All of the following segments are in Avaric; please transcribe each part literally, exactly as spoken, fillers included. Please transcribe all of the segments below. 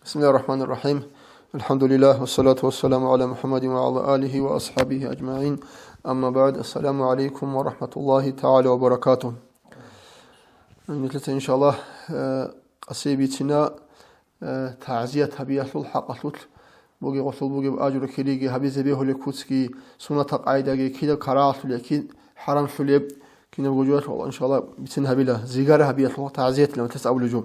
بسم الله الرحمن الرحيم. الحمد لله والصلاة والسلام على محمد وعلى آله وأصحابه أجمعين. أما بعد. السلام عليكم ورحمة الله تعالى وبركاته. Нилъеца, иншаллагь, э, къасиб бицина, э, тагӀзият гьабиялъул хӀакъалъулъ бугеб, гъосул бугеб ажру кириги гьабизе бегьулеб куцги, суннатал къагӀидаги, кида карагьалъулеб, кин хӀарамлъулеб, кинабго жоялъул, иншаллагь, бицин гьабила, зигара гьабиялъул тагӀзиятилан нилъеца абулеб жо.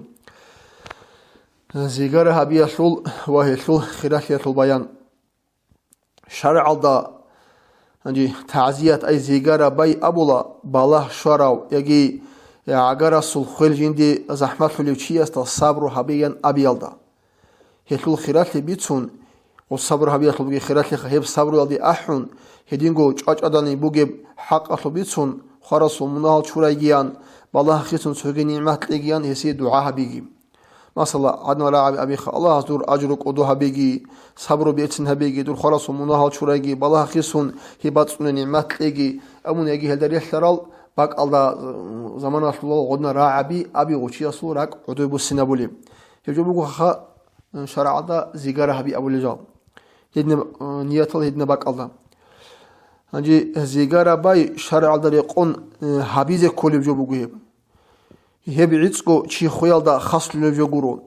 Зигара гьабиялъул ва гьелъул хиралъиялъул баян. ШаргӀалда, гьанже, тагӀзият ай зигара бай абула, балагь щварав яги гӀагарасул хвел жинде захӀмалъулев чиясда сабру гьабеян абиялда. Гьелъул хиралъи бицун, гъос сабру гьабиялъулги хиралъиха, гьеб сабруялде ахӀун, гьединго чӀвачӀадани бугеб хӀакъалъу бицун, хварасул мунагьал чурайгиян, балагь хисун цоги нигӀмат кьегиян гьесие дугӀа гьабиги. Масала, гьадинал рагӀаби абиха: «Аллагьас дур ажру кӀодо гьабиги, сабру берцин гьабиги, дур хварасул мунагьал чурайги, балагь хисун гьеб бацӀцӀуне нигӀмат кьеги», амун яги гьелда релълъарал бакӀалда, заманалъулал гъодна рагӀаби аби гъов чиясул ракӀ гӀодой буссинабули. Гьеб жо буго ха, шаргӀалда зигара гьаби абулел жал. Гьединаб, э, ниятал гьединаб бакӀалда. Гьанже зигара бай шаргӀалда рекъон, э, гьабизе кколеб жо буго гьеб. Гьеб гӀицӀго чи хвеялда хаслъулеб жо гуро.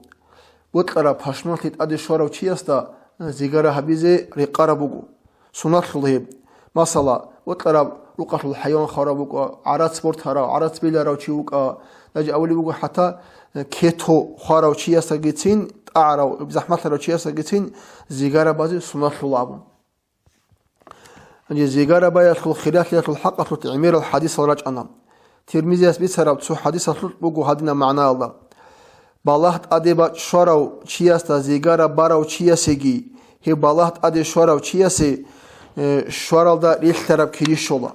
Бокьараб пашманлъи тӀаде щварав чиясда зигара гьабизе рекъараб буго. Суннатлъул гьеб. Масала, бокьараб рукъалъул хӀайван хварав вукӀа, гӀарац бортарав, гӀарац беларав чи вукӀа, даже абулеб буго хӀатта, кето хварав чиясдагицин, тӀагӀарав, захӀмалъарав чиясдагицин зигара базе суннатлъула абун. Гьанже зигара баялъул хиралъиялъул хӀакъалъулъ гӀемерал хӀадисал рачӀана. Тирмизияс бицараб цо хӀадисалъулъ буго гьадинаб магӀнаялда: «Балагь тӀаде бачӀ щварав чиясда зигара барав чиясеги, гьеб балагь тӀаде щварав чиясе, э, щваралда релълъараб кири щола».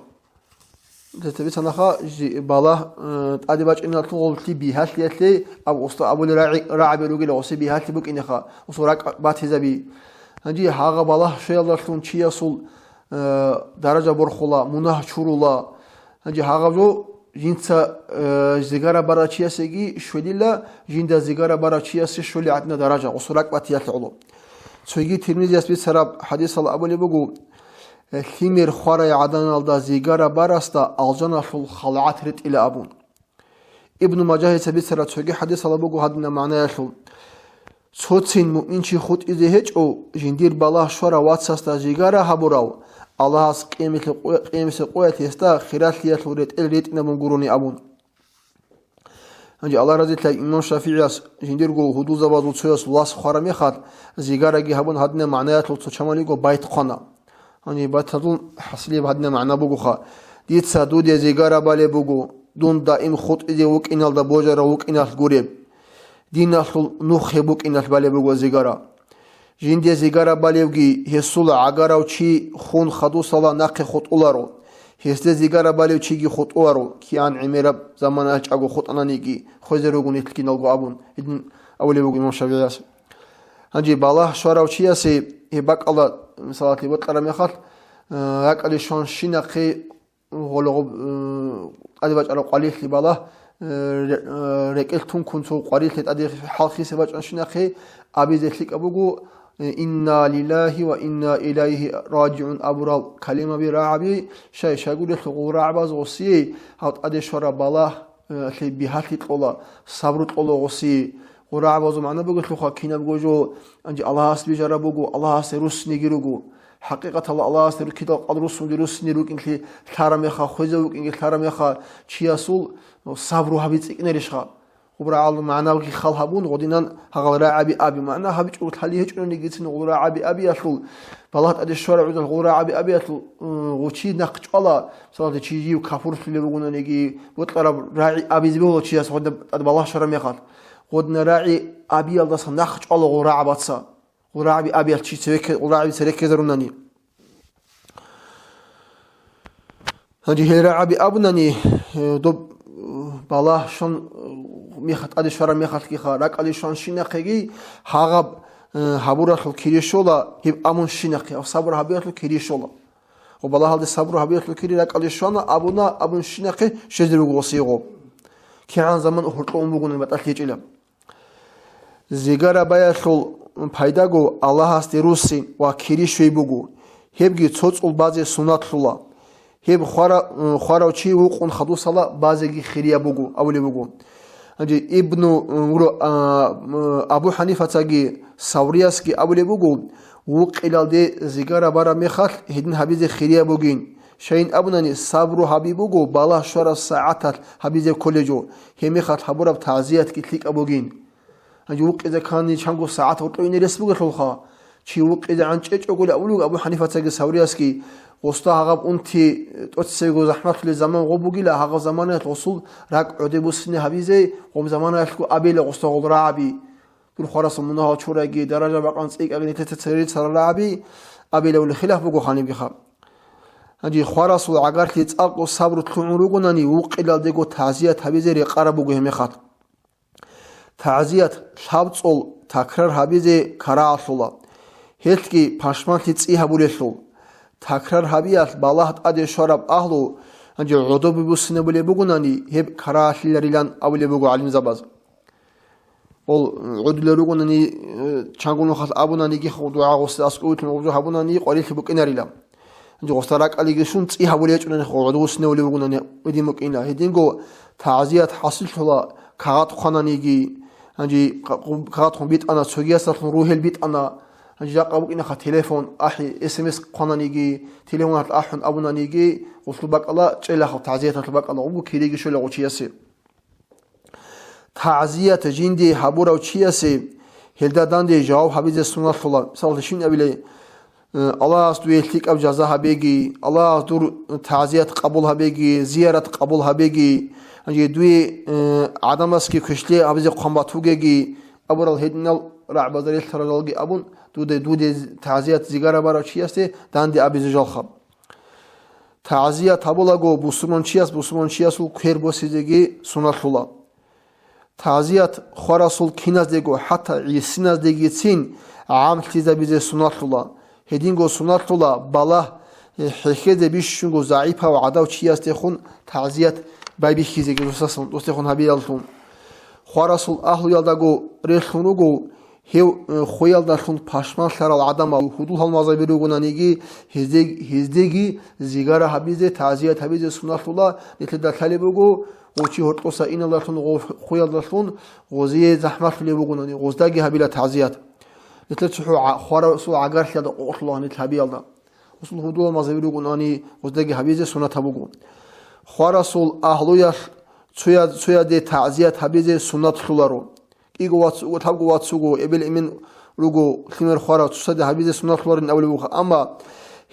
Бицанаха, жи-, балагь, э, тӀаде бачӀиналъул гъоллъи бигьалъиялъе аб-, уста абулел рагӀи-, рагӀаби ругел гъосе бигьалъи букӀинеха, гъосул ракӀ батизаби. Гьанже гьагъа балагь щвеялдалъун чиясул, э, даража борхула, мунагь чурула. Гьанже гьагъаб жо жинца, э, зигара барав чиясеги щвелила, жинда зигара барав чиясе щвели гӀадина даража, гъосул ракӀ батиялъе гӀоло. Цоги Тирмизияс бицараб хӀадисал абулеб буго: «Лъимер хварай гӀаданалда зигара барасда алжаналъул халгӀат ретӀила», абун. Ибну Мажагьица бицараб цоги хӀадисалда буго гьадинаб магӀнаялъул: «Цоцин муъминчи хутӀизе гьечӀо, жиндир балагь щварав вацасда зигара гьабурав, Аллагьас къиямилъе къо-, къиямисе къоялъ гьесда хиралъиялъул ретӀел ретӀинабун гурони», абун. Гьанже Аллагь разилъай имам ШафигӀияс жиндирго гьудулзабазул цояс вас хвараб мехалъ, зигараги гьабун гьадинаб магӀнаялъул цо чамалиго байт хъвана. Гьаниб батадул хӀасилеб гьадинаб магӀна бугоха: «Дица дуде зигара балеб буго, дун даим хутӀизе вукӀиналда божарав вукӀиналъ гуреб. Диналъул нух гьеб букӀиналъ балеб буго зигара. Жинде зигара балевги, гьесул гӀагарав чи хун хадусала нахъе хутӀуларо. Гьесде зигара балев чиги хутӀуларо, кигӀан гӀемераб замана гьачӀаго хутӀананиги, хвезе руго нилъ киналго», абун, гьедин абулеб буго имам ШафигӀияс. Гьанже балагь щварав чиясе гьеб бакӀалда, мисалалъе, бокьараб мехалъ, э, ракӀалде щван щинахъе гъола гъоб-, э, тӀаде бачӀараб къвалилъи балагь, э, ре-, э, рекӀел тункун цо къварилъи тӀаде хӀалхисе бачӀан щинахъе абизе лъикӀаб буго, э, «Инна лиллагьи ва инна илайгьи ражигӀун» абурал калимаби рагӀаби, щай-щайгурелъул гъул рагӀабаз гъосие гьав тӀаде щвараб балагь, э, лъе бигьалъи кьола, сабру кьола гъосие. Гъул рагӀабазул магӀна бугелъулха, кинабго жо, гьанже Аллагьас бижараб буго, Аллагьасде руссинеги руго. ХӀакъикъаталда Аллагьасде ру-, кидал къал руссунги руссине рукӀинлъи лъараб мехалъ, хвезе вукӀинги лъараб мехалъ, чиясул сабру гьаби цӀикӀкӀинарищха? Гъуб рагӀалда магӀнаги хал гьабун, гъодинан гьагъал рагӀаби аби. МагӀна гьабичӀого лъали гьечӀониги цин гъул рагӀаби абиялъул, балагь тӀаде щварав гӀузал гъул рагӀаби абиялъул, э, гъучи нахъ чӀвала, мисалалда, чи жив капурлъулев вугонаниги, бокьараб рагӀи абизе бегьула чияс гъодинаб тӀад балагь щвараб мехалъ. Гъодина рагӀи абиялдаса нахъ чӀвала гъул рагӀабаца. Гъул рагӀаби абиялъ чи цевекке-, гъул рагӀаби цереккезарунани. Гьанже гьел рагӀаби абунани, э, доб, э, балагь щван, э, мех-, тӀаде щвараб мехалъгиха, ракӀалде щван щинахъеги, гьагъаб, э, гьабуралъул кири щола, гьеб абун щинахъе, гьав сабур гьабиялъул кири щола. Ва балагьалде сабур гьабиялъул кири ракӀалде щвана, абуна, абун щинахъе щвезе руго гъосие гъоб. КигӀан заман гьоркьов ун бугони батӀалъи гьечӀила. Зигара баялъул пайдаго Аллагьасде руссин ва кири щвей буго, гьебги цо цӀул базе суннатлъула. Гьеб хвара-, хварав чи вукъун хадусала базеги хирияб буго, абулеб буго. Гьанже Ибну, гуро, а, Абу Ханифацаги Савриясги абулеб буго, вукъилалде зигара бараб мехалъ гьедин гьабизе хирияб бугин. Щайин абунани, сабру гьаби буго, балагь щвараб сагӀаталъ гьабизе кколеб жо, гьеб мехалъ гьабураб тагӀзиятги лъикӀаб бугин. Гьанже вукъизе ккани чанго сагӀат гьоркьо ине рес бугелъулха. Чи вукъизе гӀанчӀечӀогули абулуг Абу Ханифацаги Савриясги, гъосда гьагъаб унти тӀоцебго захӀмалъулеб заман гъо бугила, гьагъаб заманаялъ гъосул ракӀ гӀодеб буссине гьабизе, гъоб заманаялъго абила гъосда гъол рагӀаби. Дур хварасул мунагьал чурайги, даража бакъан цӀикӀкӀаги нилъеца цере царал рагӀаби абилавли хилаф буго ханибгиха. Гьанже хварасул гӀагарлъи цӀакъго сабру лъугӀун ругонани, вукъилалдего тагӀзият гьабизе рекъараб буго гьеб мехалъ. ТагӀзият лъабцӀул такрар гьабизе карагьалъула, гьелъги пашманлъи цӀи гьабулелъул. Такрар гьабиялъ балагь тӀаде щвараб агьлу, гьанже гӀодобе буссинабулеб бугонани, гьеб карагьалъиларилан абулеб буго гӀалимзабаз. Гъол гӀодулел ругонани, э, чанго нухалъ абунаниги, дугӀа гъосда аскӀовлъун гъубзу гьабунани къварилъи букӀинарила. Гьанже гъосда ракӀалиги щун цӀи гьабулей гьечӀунани гъодов вуссиневулев вугонани гьедин букӀина. Гьединго тагӀзият хӀасиллъула кагъат хъвананиги, гьанже ка-, кагъат хъван битӀана, цогиясдалъун ругьел битӀана, гьанже жакъа букӀинаха телефон ахӀи, эс эм эс хъвананиги, телефоналъ ахӀун абунаниги, гъолъул бакӀала чӀелахъал тагӀзияталъул бакӀала гъубу кириги щола гъочиясе. ТагӀзият жинди гьабурав чиясе гьелда данде жаваб гьабизе суннатлъула. Мисалалъе, щин абилей, э, Аллагьас дуе лъикӀаб жаза гьабеги, Аллагьас дур тагӀзият къабул гьабеги, зиярат къабул гьабеги, гьанже дуе, э, гӀадамасги квешлъи гьабизе хъван батугеги, абурал гьединал рагӀбазда релълъаралги абун, дуде, дуде тагӀзият зигара барав чиясде данде абизе жалха. ТагӀзият гьабулаго бусурманчияс бусурманчиясул квер босизеги суннатлъула. ТагӀзият хварасул киназдего, хӀатта гӀисиназдегицин гӀамлъизабизе суннатлъула. Гьединго суннатлъула балагь хӀехьезе бищунго загӀипав гӀадав чиясдехун тагӀзият байбихьизеги досдехун гьабияллъун. Хварасул агьлуялдаго релълъун руго, гьев, э, хвеялдалъун пашманлъарал гӀадамал гьудул-гьалмагъзаби ругонаниги, гьезде-, гьездеги зигара гьабизе, тагӀзият гьабизе суннатлъула, нилъеда лъалеб буго, гъов чи гьоркьоса иналдалъун, гъов хвеялдалъун гъозие захӀмалъулеб бугонани, гъоздаги гьабила тагӀзият. Нилъер цохӀо гӀа-, хварасул гӀагарлъиялда къокълъула гьанил гьабиялда. Гъосул гьудул-гьалмагъзаби ругонани, гъоздаги гьабизе суннатаб буго. Хварасул агьлуялъ цоя-, цояде тагӀзият гьабизе суннатлъуларо. КӀиго вац уго, лъабго вац уго, эбел-эмен руго, лъимер хварав, цоцаде гьабизе суннатлъуларин абулеб бугоха, амма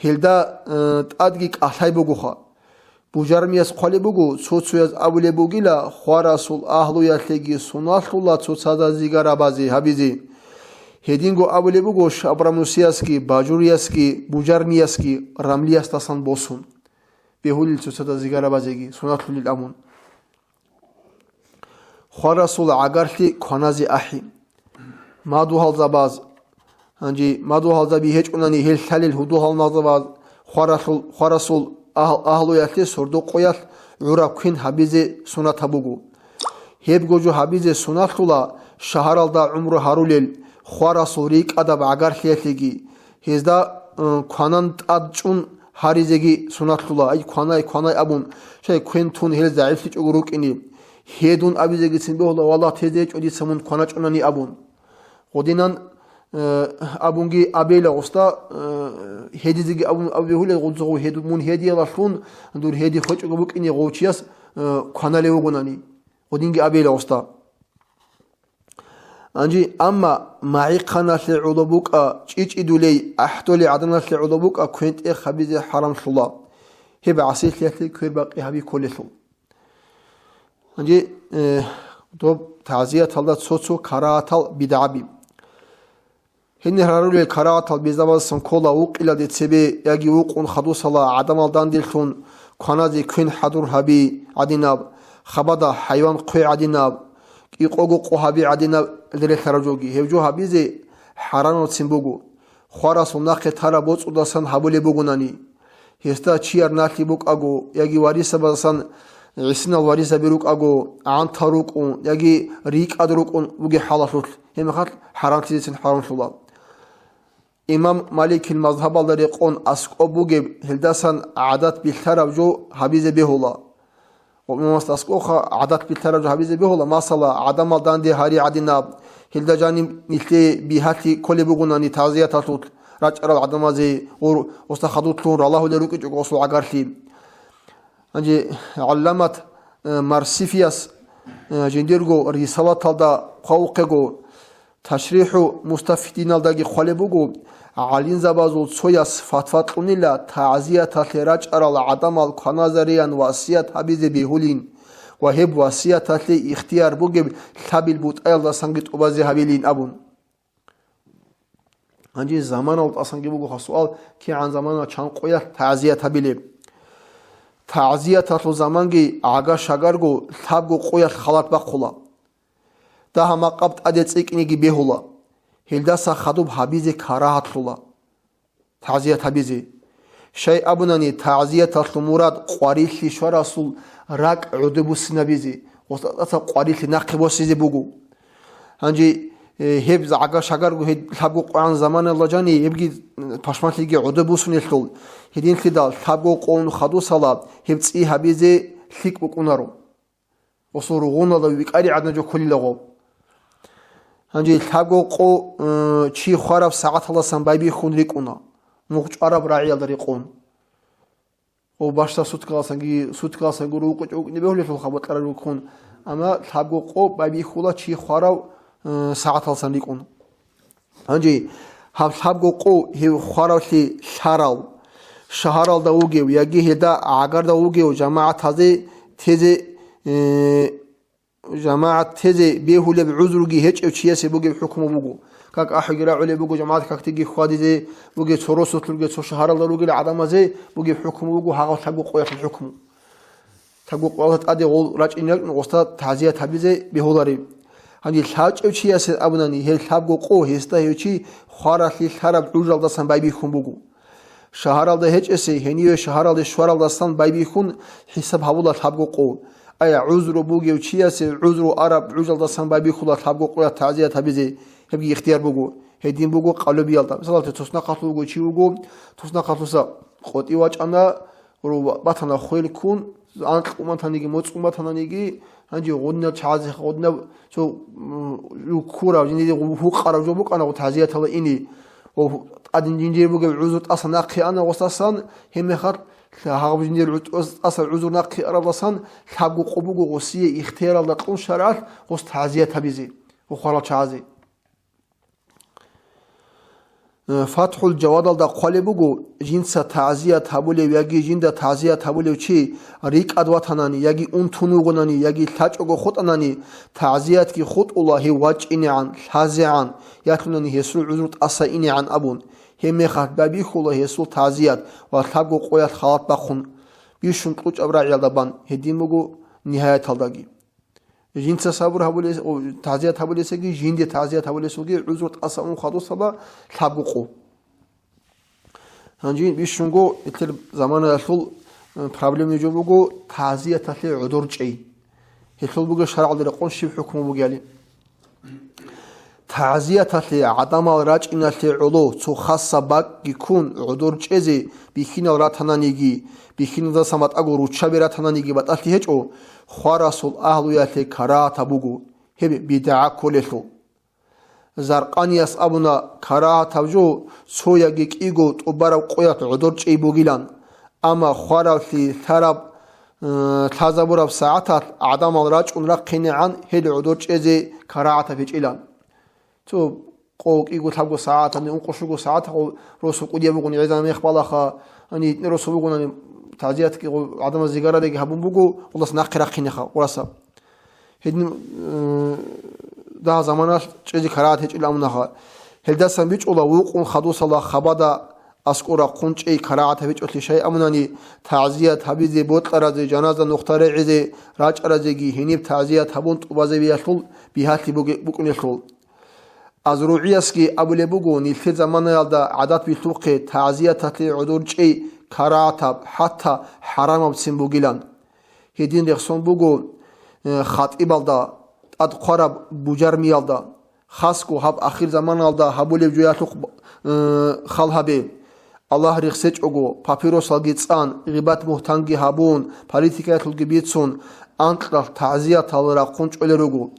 гьелда, э, тӀадги кӀалъай бугоха. Бужармияс хъвалеб буго, цо-цояз абулеб бугила, хварасул агьлуялъеги суннатлъула цоцазда зигарабазе гьабизе. Гьединго абулеб буго шабрамусиясги, бажуриясги, бужармиясги рамлиясдасан босун. Бегьулел цоцазда зигарабазеги суннатлъулел абун. Хварасул гӀагарлъи кваназе ахӀи. Мадугьалзабаз, гьанже мадугьалзаби гьечӀунани гьел лъалел гьудул-гьалмагъзабаз хваралъул-, хварасул агь-, агьлуялъе сордо-къоялъ гӀураб квен гьабизе суннатаб буго. Гьебго жо гьабизе суннатлъула шагьаралда гӀумру гьарулел хварасул рикӀкӀадаб гӀагарлъиялъеги, гьезда, э, кванан тӀад чӀун гьаризеги суннатлъула, ай, кванай, кванай абун, щай квен тун гьел загӀиплъичӀого рукӀине. Гьедун абизегицин бегьула, валлагь, тезе гьечӀо дица мун кваначӀунани абун. Гъодинан, э, абунги абейла гъосда, э, гьедизеги абун абулеб гьула, гъудзагъу гьеду-, мун гьедиялалъун, дур гьеди хвечӀого букӀине гъов чияс, э, кваналев вугонани. Гъодинги абейла гъосда. Гьанже, амма магӀихъаналъе гӀоло букӀа, чӀичӀидулей, ахӀдолей гӀаданалъе гӀоло букӀа, квен-тӀех гьабизе хӀарамлъула, гьеб гӀасилъиялъе квербакъи гьаби кколелъул. Гьанже, э, доб тагӀзияталда цо-цо карагьатал бидгӀаби. Гьенир гьарулел карагьатал безабаздасан ккола вукъилалде цебе яги вукъун хадусала гӀадамал данделъун кваназе квен хӀадур гьаби гӀадинаб, хабада хӀайван хъвей гӀадинаб, кӀикъого къо гьаби гӀадинаб релълъараб жоги. Гьев жо гьабизе хӀарамабцин буго, хварасул нахъе тараб боцӀудасан гьабулеб бугонани. Гьесда чияр налъи букӀаго яги варисабаздасан гӀисинал варисаби рукӀаго, гӀантал рукӀун яги рикӀкӀад рукӀун бугеб хӀалалъулъ, гьеб мехалъ хӀарамлъизецин хӀарамлъула. Имам Маликил мазгьабалда рекъон аскӀоб бугеб, гьелдасан гӀадат билълъараб жо гьабизе бегьула. Ва имамасда аскӀобха гӀадат билълъараб жо гьабизе бегьула, масала, гӀадамал данде гьари гӀадинаб, гьелда жаниб нилъее бигьалъи кколеб бугонани, тагӀзияталъулъ рачӀарал гӀадамазе гъур устахадулъун ралагьулел рукӀичӀого гъосул гӀагарлъи. Гьанже гӀалламат, э, Марсифияс, э, жиндирго рисалаталда хъвавухъего, ТашрихӀу Мустафидиналдаги хъвалеб буго, гӀалимзабазул цояс фатва кьунила, тагӀзияталъе рачӀарал гӀадамал кваназариян васият гьабизе бегьулин ва гьеб васияталъе ихтияр бугеб лъабил бутӀаялдасанги тӀубазе гьабилин абун. Гьанже заманалда тӀасанги бугоха суал, кигӀан замана чан къоялъ тагӀзият гьабилеб? ТагӀзияталъул заманги гӀага-шагарго лъабго къоялъ халат бахъула. Дагьа-макъаб тӀаде цӀикӀкӀинеги бегьула. Гьелдаса хадуб гьабизе карагьатлъула тагӀзият гьабизе. Щай абунани, тагӀзияталъул мурад къварилъи щварасул ракӀ гӀодобе буссинабизе, гъосда тӀаса къварилъи нахъе босизе буго. Гьанже, э, гьеб гӀага-шагарго гьеб лъабго къоян заманалда жани гьебги пашманлъиги гӀодобе буссунелъул, гьединлъидал лъабго къоян хадусала гьеб цӀи гьабизе лъикӀ букӀунаро. Гъосул ругъуналда викӀари гӀадин жо кколила гъоб. Гьанже лъабго къо, э, чи хвараб сагӀаталдасан байбихьун рикӀкӀуна, мухъ чӀвараб рагӀиялда рекъон. Гъоб бащдаб суткалдасанги, суткалдасанги рукъичӀ-, рукъине бегьулелъулха бокьараб руккун, амма лъабго къо байбихьула чи хварав, э, сагӀаталдасан рикӀкӀун. Гьанже гьаб лъабго къо гьев хваравлъи лъарал, шагьаралда вугев яги гьелда гӀагарда вугев жамагӀатазе тезе, э, жамагӀат тезе бегьулеб гӀузруги гьечӀев чиясе бугеб хӀукму буго. Как ахӀиги рагӀулеб буго, жамагӀат какдеги хьвадизе бугеб, цо росулъ ругел, цо шагьаралда ругел гӀадамазе бугеб хӀукму буго гьагъав лъабго къоялъул хӀукму. Лъабго къоялда тӀаде гъол рачӀине рачӀун гъосда тагӀзият гьабизе бегьулареб. Гьанже лъачӀев чиясе абунани, гьеб лъабго къо гьесда гьев чи хваралъи лъараб гӀужалдасан байбихьун буго. Шагьаралда гьечӀесе, гьениве шагьаралде щваралдасан байбихьун хӀисаб гьабула лъабго къо. Ай, гӀузру бугев чиясе гӀузру араб гӀужалдасан байбихьула лъабго къоялъ тагӀзият гьабизе, гьебги ихтияр буго. Гьедин буго къалубиялда. Мисалалъе, туснахъалъув вуго чи вуго, туснахъалъуса къотӀи вачӀана, Гьуру батана хвел ккун, анкь уматаниги, моцӀ уматананиги, гьанже гъуднал чагӀазе, гъуднаб цо, м, ккурав, жиндиде гъу-, гьукъарав жо букӀана гъу тагӀзияталда ине. Ва гьу-, тӀадин жиндир бугеб гӀузру тӀаса нахъе ана гъосдасан, гьебмехалъ гьаб жиндир гӀу-, тӀаса гӀузру нахъе аралдасан, лъабго къо буго гъосие ихтияралда кьун шаргӀалъ гъос тагӀзият гьабизе ва хварал чагӀазе. Э, ФатхӀул Жавадалда хъвалеб буго, жинца тагӀзият гьабулев яги жинда тагӀзият гьабулев чи рикӀкӀад ватанани, яги унтун вугонани, яги лъачӀого хутӀанани, тагӀзиятги хутӀула гьев вачӀинегӀан, лъазегӀан, ялъунани гьесул гӀузру тӀаса инегӀан абун, гьебмехалъ байбихьула гьесул тагӀзият ва лъабго къоялъ халат бахъун бищун кьучӀаб рагӀиялда бан, гьедин буго нигьаяталдаги. Жинца сабур гьабулес-, о, тагӀзият гьабулесаги, жинде тагӀзият гьабулесулги гӀузру тӀаса ун хадусала лъабго къо. Гьанже бищунго, гьелъир заманаялъул, э, проблемный жо буго тагӀзияталъе гӀодор чӀей. Гьелъул буго шаргӀалда рекъон щиб хӀукму бугели. ТагӀзияталъе гӀадамал рачӀиналъе гӀоло цо хасаб бакӀги ккун гӀодор чӀезе бихьинал ратананиги, бихьиналдаса батӀаго руччаби ратананиги батӀалъи гьечӀо, хварасул агьлуялъе карагьатаб буго, гьеб бидгӀа кколелъул. Заркъанияс абуна, карагьатаб жо цо яги кӀиго тӀубараб къоялъ гӀодор чӀей бугилан, амма хваравлъи лъараб, э, лъазабураб сагӀаталъ гӀадамал рачӀун рахъинегӀан гьел гӀодор чӀезе карагьатаб гьечӀилан. Цо къо кӀиго лъабго сагӀат, гьаниб ункъо щуго сагӀат гъо росу кӀудияб бугони, гӀезан мех балаха, гьаниб итни росу бугони, тагӀзиятги гъо гӀадамаз зигарареги гьабун буго, гъолас нахъе рахъинеха гъураса. Гьедин, э, дагь заманалъ чӀезе карагьат гьечӀилан абунаха. Гьелдасан бичӀула вукъун хадусала хабада аскӀор рахъун чӀей карагьатаб гьечӀолъи, щай абунани, тагӀзият гьабизе, бокьаразе, жаназа нухда регӀизе рачӀаразеги гьениб тагӀзият гьабун тӀубазабиялъул бигьалъи буге-, букӀунелъул. АзругӀиясги абулеб буго, нилъер заманаялда гӀадат билълъухъе тагӀзияталъе гӀодор чӀей карагьатаб, хӀатта хӀарамабцин бугилан. Гьедин рехсон буго, э, хатӀибалда, тӀад хъвараб бужармиялда, хасго гьаб ахирзаманалда гьабулеб жоялъухъ, э, хал гьабе. Аллагь рехсечӀого, папиросалги цӀан, гъибат-бугьтанги гьабун, политикаялъулги бицун, анкьалъ тагӀзиятал рахъун чӀолел руго.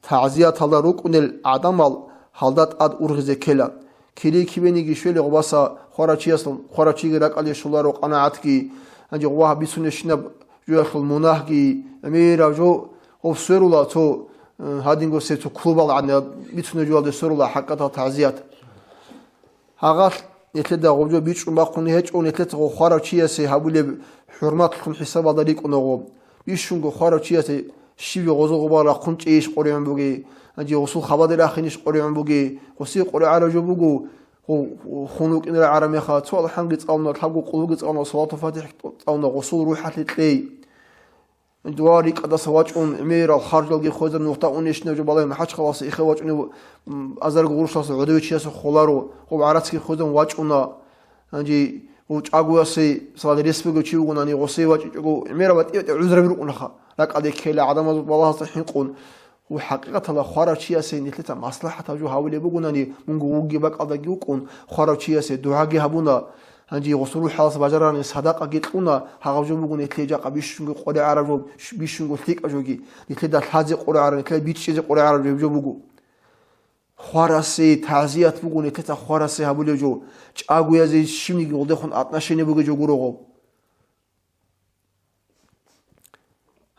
ТагӀзияталда рукӀунел гӀадамал гьалда тӀад ургъизе ккела. Кири-кивениги щвеле гъубаса хварав чиясул, хварав чиги ракӀалде щоларо къанагӀатги, гьанже гъуба гьаб бицунебщинаб жоялъул мунагьги, гӀемерав жо гъов сверула цо, э, гьадинго се цо клубал гӀадин бицунеб жоялде сверула хӀакъатал тагӀзият. Гьагъалъ нилъеда гъоб жо бичӀчӀун бахъун гьечӀо, нилъеца гъо хварав чиясе гьабулеб хӀурматлъун хӀисабалда рикӀкӀуна гъоб. Бищунго хварав чиясе щиб гъозул гъубал рахъун чӀейищ къоригӀун бугей, гьанже гъосул хабаде рахинищ къоригӀун бугей, гъосие къоригӀараб жо буго, гъо-, хун вукӀин рагӀараб мехалъ, цо алхӀамги цӀалуна, лъабго къулгьуги цӀалуна, салатул фатихӀ цӀалуна, гъосул рухӀалъи кьей. Дуа рикӀкӀадаса вачӀун, гӀемерал харжалги хвезаб нухда унищинав жо балай МахӀачхъаласе ихе вачӀунев, м, азарго гъурущалъа гӀодове чиясухъ холаро, гъоб гӀарацги хвезаб вачӀуна. Гьанже гъов чӀагоясе, салат рес бугев чи вугонани, гъосие вачӀичӀого, гӀемерал батӀи-батӀи гӀузраби рукӀунаха. РакӀалде ккела гӀадамазул балагьасда хӀинкъун. Гъов хӀакъикъаталда хварав чиясе нилъеца маслахӀатаб жо гьавулеб бугонани, мунго вугеб бакӀалдаги вукӀун, хварав чиясе дугӀаги гьабуна. Гьанже гъосул рухӀалас бажарарани садакъаги кьуна, гьагъаб жо буго нилъее жакъа бищунго къоригӀараб жо, бищунго лъикӀаб жоги, нилъеда лъазе къоригӀараб, нилъеда бичӀчӀизе къоригӀараб жо буго. Хварасе, тагӀзият буго нилъеца хварасе гьабулеб жо, чӀагоязе щибниги гъолдехун отношение бугеб жо гуро гъоб.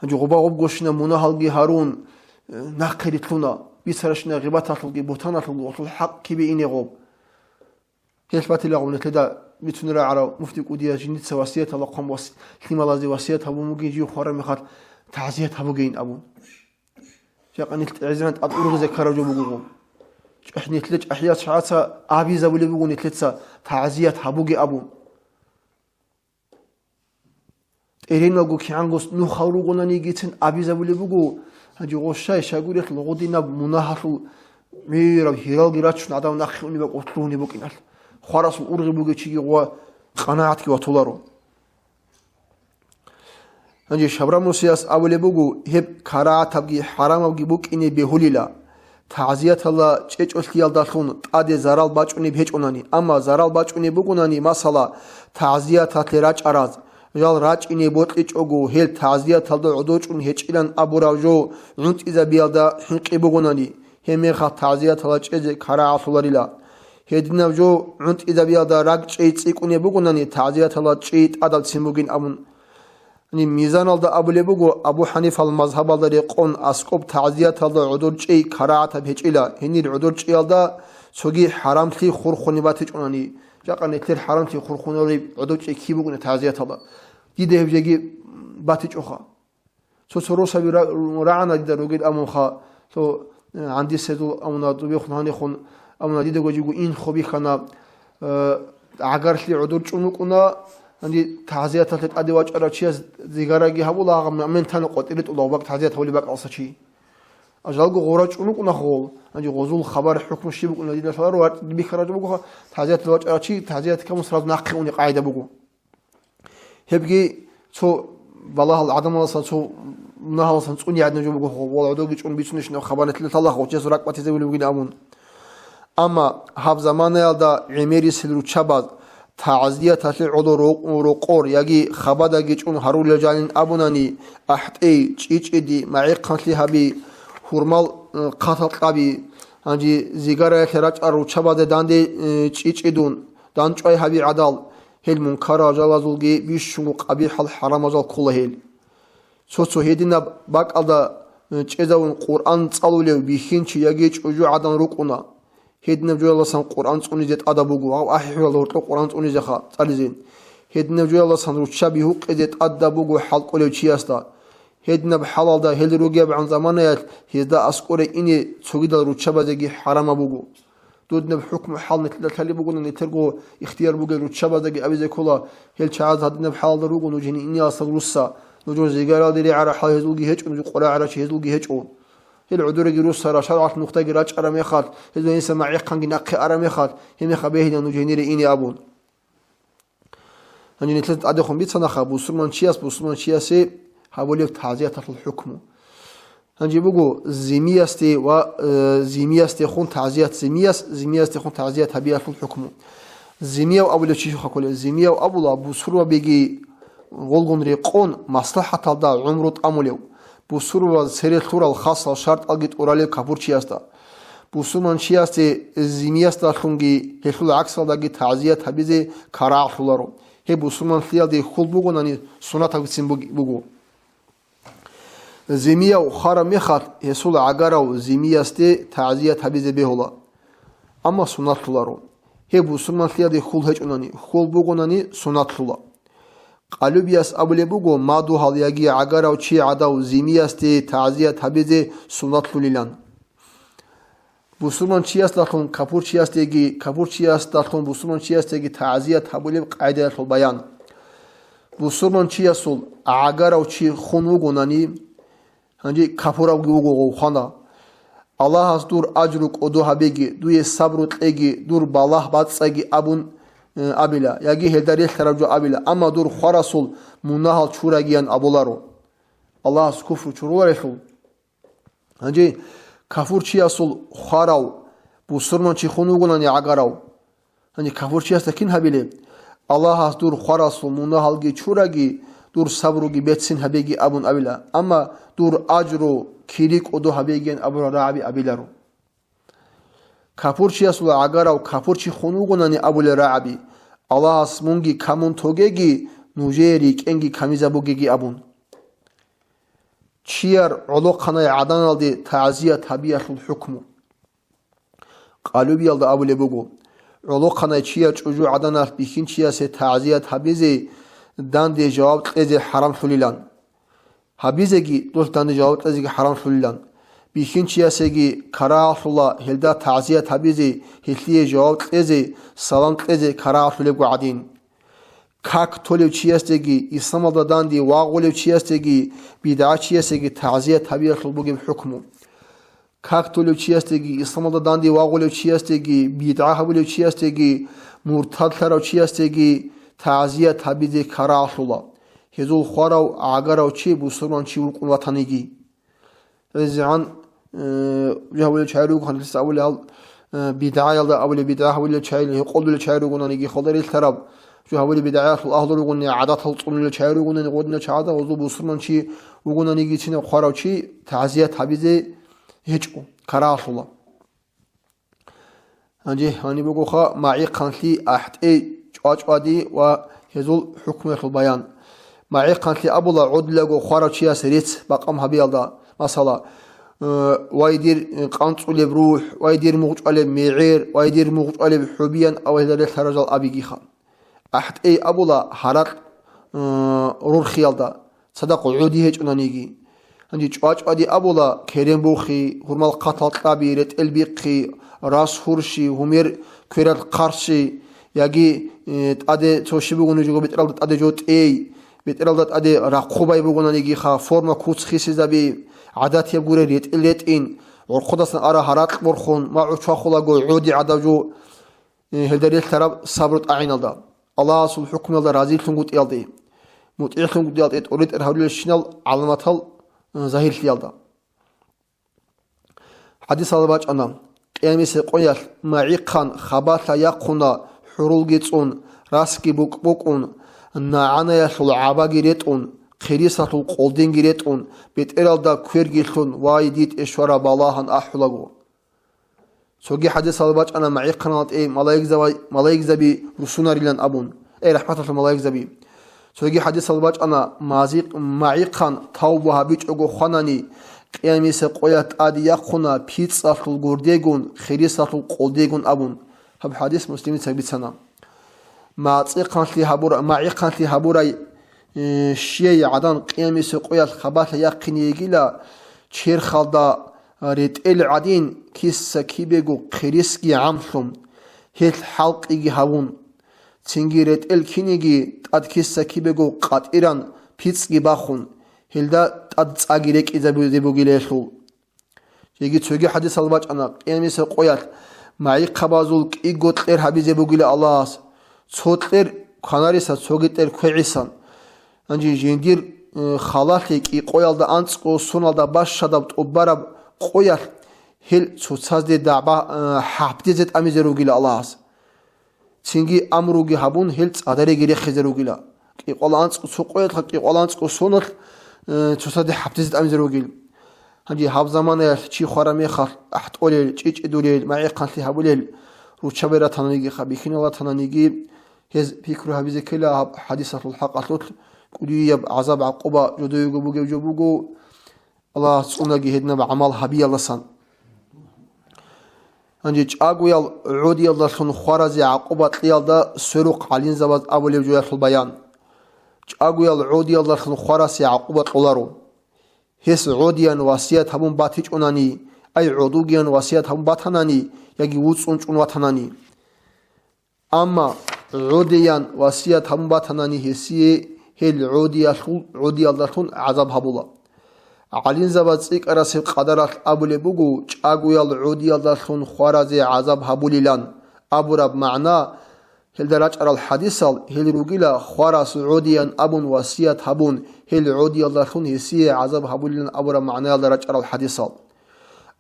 Гьанже гъуба гъубгощинаб мунагьалги гьарун, э, нахъе рилълъуна, бицаращинаб гъибаталъулги бугьтаналъулги гъолъул хӀакъ кибе ине гъоб. Гьелъ батила гъаб нилъеда бицунеб рагӀарав муфти кӀудияс жиндица васияталда хъван вас-, лъималазе васият гьабун бугин жив хвараб мехалъ тагӀзият гьабугейин абун. Жакъа нилъ тӀегӀзегӀан тӀад ургъизе ккараб жо буго гъо. ЧӀахӀ-, нилъеда чӀахӀиял чагӀаца абизабулеб буго нилъеца тагӀзият гьабуге абун. ТӀереналго кигӀанго нухал ругонаниги цин абизабулеб буго, гьанже гъощай щайгурелъул гъудинаб мунагьалъул гӀуйраб гьиралги рачун гӀадамал нахъе унеб бакӀ лъугьунеб букӀиналъ, хварасул ургъи бугев чиги гъуа къанагӀатги ватуларо. Гьанже Шабрамусияс абулеб буго, гьеб карагӀатабги хӀарамабги букӀине бегьулила. ТагӀзияталда чӀечӀолъиялдалъун тӀаде зарал бачӀунеб гьечӀонани, амма зарал бачӀунеб бугонани, масала, тагӀзияталъе рачӀараз, жал рачӀине бокьичӀого, гьел тагӀзияталда гӀодор чӀун гьечӀилан абураб жо гӀунтӀизабиялда хӀинкъи бугонани, гьеб мехалъ тагӀзияталда чӀезе карагӀалъуларила. Гьединаб жо гӀунтӀизабиялда ракӀчӀей цӀикӀкӀунеб бугонани, тагӀзияталда чӀей тӀадабцин бугин абун. Гьаниб мизаналда абулеб буго, Абу ХӀанифал мазгьабалда рекъон аскӀоб тагӀзияталда гӀодор чӀей карагӀатаб гьечӀила, гьенир гӀодор чӀеялда цоги хӀарамлъи хурхунеб батичӀунани, жакъа нилъер хӀарамлъи хурхунареб гӀодор чӀей киб бугони тагӀзияталда. Дида гьеб жеги батичӀоха. Цо-цо росаби ра-, рагӀана дида ругел амунха, цо, э, гӀандис гьезул амуна, дубехун гьанихун амуна, дидаго жиго ин хобихьана, э, гӀагарлъи гӀодор чӀун вукӀуна, гьанже тагӀзияталъе тӀаде вачӀарав чияс зигараги гьабула, гьагъаб моментально къватӀире тӀула бакӀ тагӀзият гьавулеб бакӀалса чи. Ажалго гъора чӀун вукӀуна гъол, гьанже гъозул хабар хӀукму щиб букӀуна дида лъаларо, ва бихьараб буго, тагӀзият вачӀарав чи, тагӀзият камун сразу нахъе уни къагӀида буго. Гьебги цо балагьал гӀадамаласан, цо мунагьаласан цӀуни гӀадин жо буго, гъол гӀодорги чӀун бицунищинаб хабар нилъеда лъала, гъочиясул ракӀ батизабулеб бугин абун. Амма гьаб заманаялда гӀемерисел руччабаз тагӀзияталъе гӀодор рокъ-, рокъор яги хабадаги чӀун гьарулел жанин абунани, ахӀтӀей, чӀичӀиди, магӀихъанлъи гьаби, гьурмал, э, хъатал кьаби, гьанже зигараялъе рачӀарал руччабазде данде, э, чӀичӀидун, дандчӀвай гьаби гӀадал, гьел мункарал жалазулги бищунго къабихӀал хӀарамал жал ккола гьел. Цо-цо гьединаб бакӀалда, э, чӀезавун Къуръан цӀалулев бихьинчи яги чӀужугӀадан рукӀуна. Гьединаб жоялдасан Къуръан цӀунизе тӀадаб буго, гьав ахӀи-хӀуялда гьоркьоб Къуръан цӀунизеха, цӀализе. Гьединаб жоялдасан руччаби гьукъизе тӀадаб буго хӀалкӀолев чиясда. Гьединаб хӀалалда гьел ругебгӀан заманаялъ гьезда аскӀоре ине цогидал руччабазеги хӀарамаб буго. Дудинаб хӀукму-хӀал нилъеда лъалеб бугони, нилъерго ихтияр бугел руччабаздаги абизе ккола, гьел чагӀаз гьадинаб хӀалалда руго, нуж гьенир инеялдаса русса, нужер зигаралде регӀарал хӀал гьезулги гьечӀо, нуж къваригӀарав чи гьезулги гьечӀо. Гьел гӀодореги руссара, шаргӀалъ нухдаги рачӀараб мехалъ, гьезул гьениса магӀихъанги нахъе араб мехалъ, гьеб мехалъ бегьила нуж гьенире ине абун. Гьанже нилъеца тӀадехун бицанаха, бусурманчияс бусурманчиясе гьабулеб тагӀзияталъул хӀукму. Гьанже буго зимиясде ва, э, зимиясдехун тагӀзият, зимияс, зимиясдехун тагӀзият гьабиялъул хӀукму. Зимияв абулев чи щухъа кколев? Зимияв абула бусурбабиги гъолгун рекъон, маслахӀаталда гӀумру тӀамулев, бусурбабаз цере лъурал хасал шартӀалги тӀуралев капурчиясда. Бусурманчиясде зимиясдалъунги гьелъул гӀаксалдаги тагӀзият гьабизе карагӀалъуларо, гьеб бусурманлъиялде хьул бугонани сунатабицин буг-, буго. Зимияв хвараб мехалъ, гьесул гӀагарав зимиясде тагӀзият гьабизе бегьула, амма суннатлъуларо. Гьеб бусурманлъиялде хьул гьечӀунани, хьул бугонани суннатлъула. Къалубияс абулеб буго мадугьал яги гӀагарав чи гӀадав зимиясде тагӀзият гьабизе суннатлъулилан. Бусурманчиясдалъун капурчиясдеги, капурчиясдалъун бусурманчиясдеги тагӀзият гьабулеб къагӀидаялъул баян. Бусурманчиясул гӀагарав чи хун вугонани, гьанже капуравги вуго гъов хвана, Аллагьас дур ажру кӀодо гьабеги, дуе сабру кьеги, дур балагь бацӀцӀаги абун, э, абила, яги гьелда релълъараб жо абила, амма дур хварасул мунагьал чурагиян абуларо. Аллагьас куфру чуруларелъул. Гьанже кафурчиясул хварав бусурманчи хун вугонани гӀагарав, гьанже кафурчиясда кин гьабилеб? Аллагьас дур хварасул мунагьалги чураги, дур сабруги бецин гьабеги абун абила, амма дур ажру кири кӀодо гьабегиян абурал рагӀаби абиларо. Кафурчиясул гӀагарав кафурчи хун вугонани абулел рагӀаби, Аллагьас мунги камун тогеги, нужее рикӀкӀенги камизабугеги абун. Чияр гӀолохъанай гӀаданалде тагӀзият гьабиялъул хӀукму. Къалубиялда абулеб буго, гӀолохъанай чияр чӀужугӀаданалъ бихьинчиясе тагӀзият гьабизе данде жаваб кьезе хӀарамлъулилан. Гьабизеги, дос данде жаваб кьезеги хӀарамлъулилан. Бихьинчиясеги карагьалъула гьелда тагӀзият гьабизе, гьелъие жаваб кьезе, салам кьезе карагьалъулебго гӀадин. Как толев чиясдеги, исламалда данде вагъулев чиясдеги, бидгӀачиясеги тагӀзият гьабиялъул бугеб хӀукму. Как толев чиясдеги, исламалда данде вагъулев чиясдеги, бидгӀа гьабулев чиясдеги, муртадлъарав чиясдеги тагӀзият гьабизе карагьалъула, гьезул хварав гӀагарав чи бусурман чи вукӀун ватаниги. ГӀезегӀан, э, жо гьабулел чагӀи руго, ханлъиса абулел гьал, э, бидгӀаялда абулеб, бидгӀа гьабулел чагӀи, гьекъолдулел чагӀи ругонаниги, хвалда релълъараб жо гьабулеб, бидгӀаялъул агьлу ругони, гӀадатал цӀунулел чагӀи ругони, гъодинал чагӀазда гъозул бусурман чи вугонаниги, цинаб хварав чи тагӀзият гьабизе гьечӀо, карагьалъула. Гьанже гьаниб бугоха магӀихъанлъи, ахӀтӀей, чӀвачӀвади ва гьезул хӀукмуялъул баян. МагӀихъанлъи абула гӀодилаго хварав чияс рецц бакъам гьабиялда, масала, э, вай дир къанцӀулеб рухӀ, вай дир мугъчӀвалеб мегӀер, вай дир мугъчӀвалеб хӀубиян ва гьелда релълъарал жал абигиха. АхӀтӀей абула гьаракь, э, рурхиялда, цадахъ гӀоди гьечӀонаниги. Гьанже чӀвачӀвади абула керен бухи, гьурмал хъатал кьаби, ретӀел бихъи, рас гьурщи, гьумер кверал хъарщи, яги, э, тӀаде цо щиб бугони жого бетӀералда тӀаде жо тӀей, бетӀералда тӀаде рахъубай бугонанигиха, форма куц хисизаби, гӀадатияб гурел ретӀел ретӀин, гӀорхъудасан ара гьаракь борхун, магӀу чвахулаго гӀоди гӀадав жо, э, гьелда релълъараб сабру тӀагӀиналда, Аллагьасул хӀукмуялда разилъунгутӀиялде, мутӀигӀлъунгутӀиялде тӀоритӀер гьаврилелщинал гӀаламатал, э, загьирлъиялда. ХӀадисалда бачӀана, Къиямисе къоялъ магӀихъан хабалъа яхъуна хӀурулги цӀун, расги букӀбукӀун, нагӀанаялъул гӀабаги ретӀун, хирисалъул къолдинги ретӀун, бетӀералда кверги лъун, вай, дитӀе щвараб балагьан ахӀулаго. Цоги хӀадисалда бачӀана магӀихъаналда тӀе малаикзава-, малаикзаби русунарилан абун, ай, рахӀматалъул малаикзаби. Цоги хӀадисалда бачӀана, мазихъ-, магӀихъан тавба гьабичӀого хванани, Къиямиса къоялъ тӀаде яхъуна пицӀалъул гурдегун, хирисалъул къолдегун абун. Гьаб хӀадис Муслимица бицана. МацӀихъанлъи гьабура-, магӀихъанлъи гьабурай, э, щияй гӀадан Къиямиса къоялъ хабалъа яхъине йигила, черхалда ретӀел гӀадин, киса-кибего хирисги гӀамлъун, гьелъ хӀалкъиги гьавун, цинги ретӀел киниги тӀад киса-кибего къатӀиран пицӀги бахун, гьелда тӀад цӀаги рекӀизабизе бугилелъул. Жеги цоги хӀадисал бачӀана, Къиямиса къоялъ магӀихъабазул кӀиго кьер гьабизе бугила Аллагьас, цо кьер кванариса, цоги кьер квегӀисан. Гьанже жиндир э, халалъе кӀикъоялда анцӀго соналда бащадаб тӀубараб къоялъ гьел цоцазде дагӀба, э, хӀапдизе тӀамизе ругила Аллагьас. Цинги амруги гьабун, гьел цӀадареги рехизе ругила. КӀикъоялда анцӀго цо къоялъ, кӀикъоялда анцӀго соналъ, э, цоцазде хӀапдизе тӀамизе ругил. Гьанже гьаб заманаялъ чи хвараб мехалъ ахӀтӀолел, чӀичӀидулел, магӀихъанлъи гьабулел, руччаби ратананиги, хабихьинал ратананиги, гьез пикру гьабизе ккела гьаб хӀадисалъул хӀакъалъулъ кӀудияб гӀазаб-гӀакъуба жодоего бугев жо буго, Аллагьас цӀунаги гьединаб гӀамал гьабиялдасан. Гьанже чӀагоял гӀодиялдалъун хваразе гӀакъуба кьиялда сверухъ гӀалимзабаз абулеб жоялъул баян. ЧӀагоял гӀодиялдалъун хварасе гӀакъуба кьоларо. Гьес гӀодиян васият гьабун батичӀунани, ай гӀодугиян васият гьабун батанани, яги вуцӀцӀун чӀун ватанани. Амма гӀодиян васият гьабун батанани гьесие гьел гӀодиялъул, гӀодиялдалъун гӀазаб гьабула. ГӀалимзабаз цӀикӀкӀарасеб къадаралъ абулеб буго, чӀагоял гӀодиялдалъун хваразе гӀазаб гьабулилан абураб магӀна, гьелда рачӀарал хӀадисал гьел ругила, хварас гӀодиян абун васият гьабун, гьел гӀодиялдалъун гьесие гӀазаб гьабулилан абураб магӀнаялда рачӀарал хӀадисал.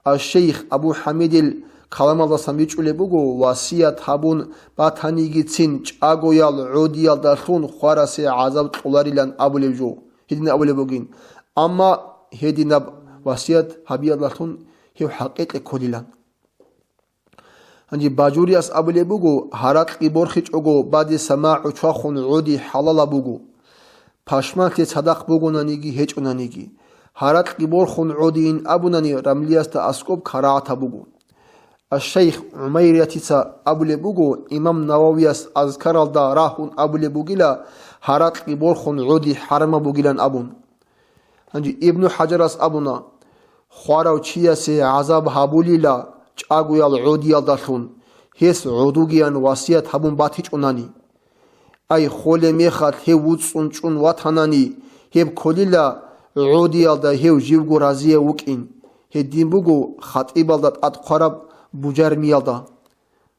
Аш-шейх Абу ХӀамидил каламалдасан бичӀчӀулеб буго, васият гьабун батанигицин чӀагоял гӀодиялдалъун хварасе гӀазаб кьоларилан абулеб жо, гьедин абулеб бугин, амма гьединаб васият гьабиялдалъун гьев хӀакъикъе кколилан. Гьанже Бажурияс абулеб буго, гьаракьги борхичӀого бадиса магӀу чвахун гӀоди хӀалалаб буго, пашманлъи цадахъ бугонаниги гьечӀонаниги. Гьаракьги борхун гӀодийин абунани рамлиясда аскӀоб карагӀатаб буго. Аш-шайх ГӀумайриятица абулеб буго, имам Нававияс Азкаралда рагьун абулеб бугила, гьаракьги борхун гӀоди хӀарамаб бугилан абун. Гьанже Ибну ХӀажарас абуна, хварав чиясе гӀазаб гьабулила чӀагоял гӀодиялдалъун, гьес гӀодугиян васият гьабун батичӀунани. Ай, холеб мехалъ гьев вуцӀцӀун чӀун ватанани, гьеб кколила гӀодиялда гьев живго разияв вукӀин. Гьедин буго хатӀибалда тӀад хъвараб бужармиялда.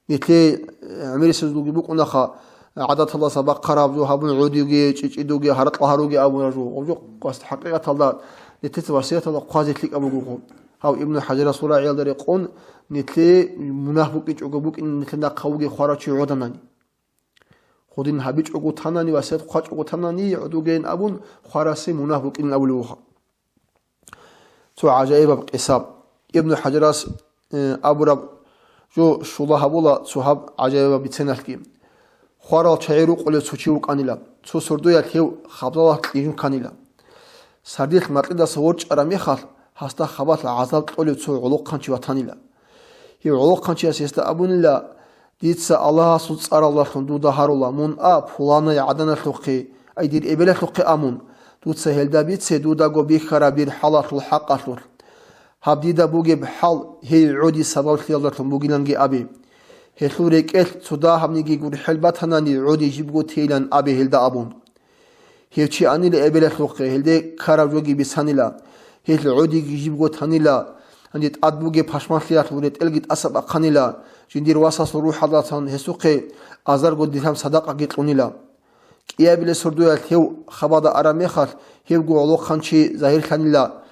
Нилъее, э, гӀемерисезулги букӀунаха, гӀадаталдаса бахъараб жо гьабун, гӀодиги, чӀичӀидуги, гьаракьа гьаруги абуна жо. Гъоб жо хӀакъикъаталда нилъеца васияталда хъвазе лъикӀаб буго. Гьав Ибну ХӀажарасул рагӀиялда рекъон, нилъее мунагь букӀинчӀого букӀин нилъер нахъа вугев хварав чи гӀоданани. Гъодин гьабичӀого танани, васият хъвачӀого танани, гӀодугейин абун, хварасе мунагь букӀинин абулев вуха. Цо гӀажаибаб къиса. Ибну ХӀажарас, э, абураб жо щула гьабула цо гьаб гӀажаибаб биценалъги. Хварал чагӀи рукъулев цо чи вукӀанила, цо сордоялъ гьев хабзалалъ кьижун кканила. Сардилъ макьидаса ворчӀараб мехалъ, гьасда хабалъ гӀазаб кьолев цо гӀолохъанчи ватанила. Гьев гӀолохъанчияс гьесда абунила, дица Аллагьасул цӀаралдалъун дуда гьарула, мун а пуланай гӀаданалъухъе, ай дир эбелалъухъе а мун, дуца гьелда бице дудаго бихьараб дир хӀалалъул хӀакъалъулъ. Гьаб дида бугеб хӀал гьей гӀоди сабаблъиялдалъун бугиланги абе. Гьелъул рекӀелъ цо дагьабниги гурхӀел батанани гӀоди жибго тейилан абе гьелда абун. Гьев чи анила эбелалъухъе, гьелде ккараб жоги бицанила, гьелъ гӀодиги жибго танила, гьанже тӀад бугеб пашманлъиялъул ретӀелги тӀаса бахъанила, жиндир васасул рухӀалдасан гьесухъе азарго диргьам садакъаги кьунила. КӀиабилеб сордоялъ гьев хабада араб мехалъ, гьевго гӀолохъанчи загьирлъанила,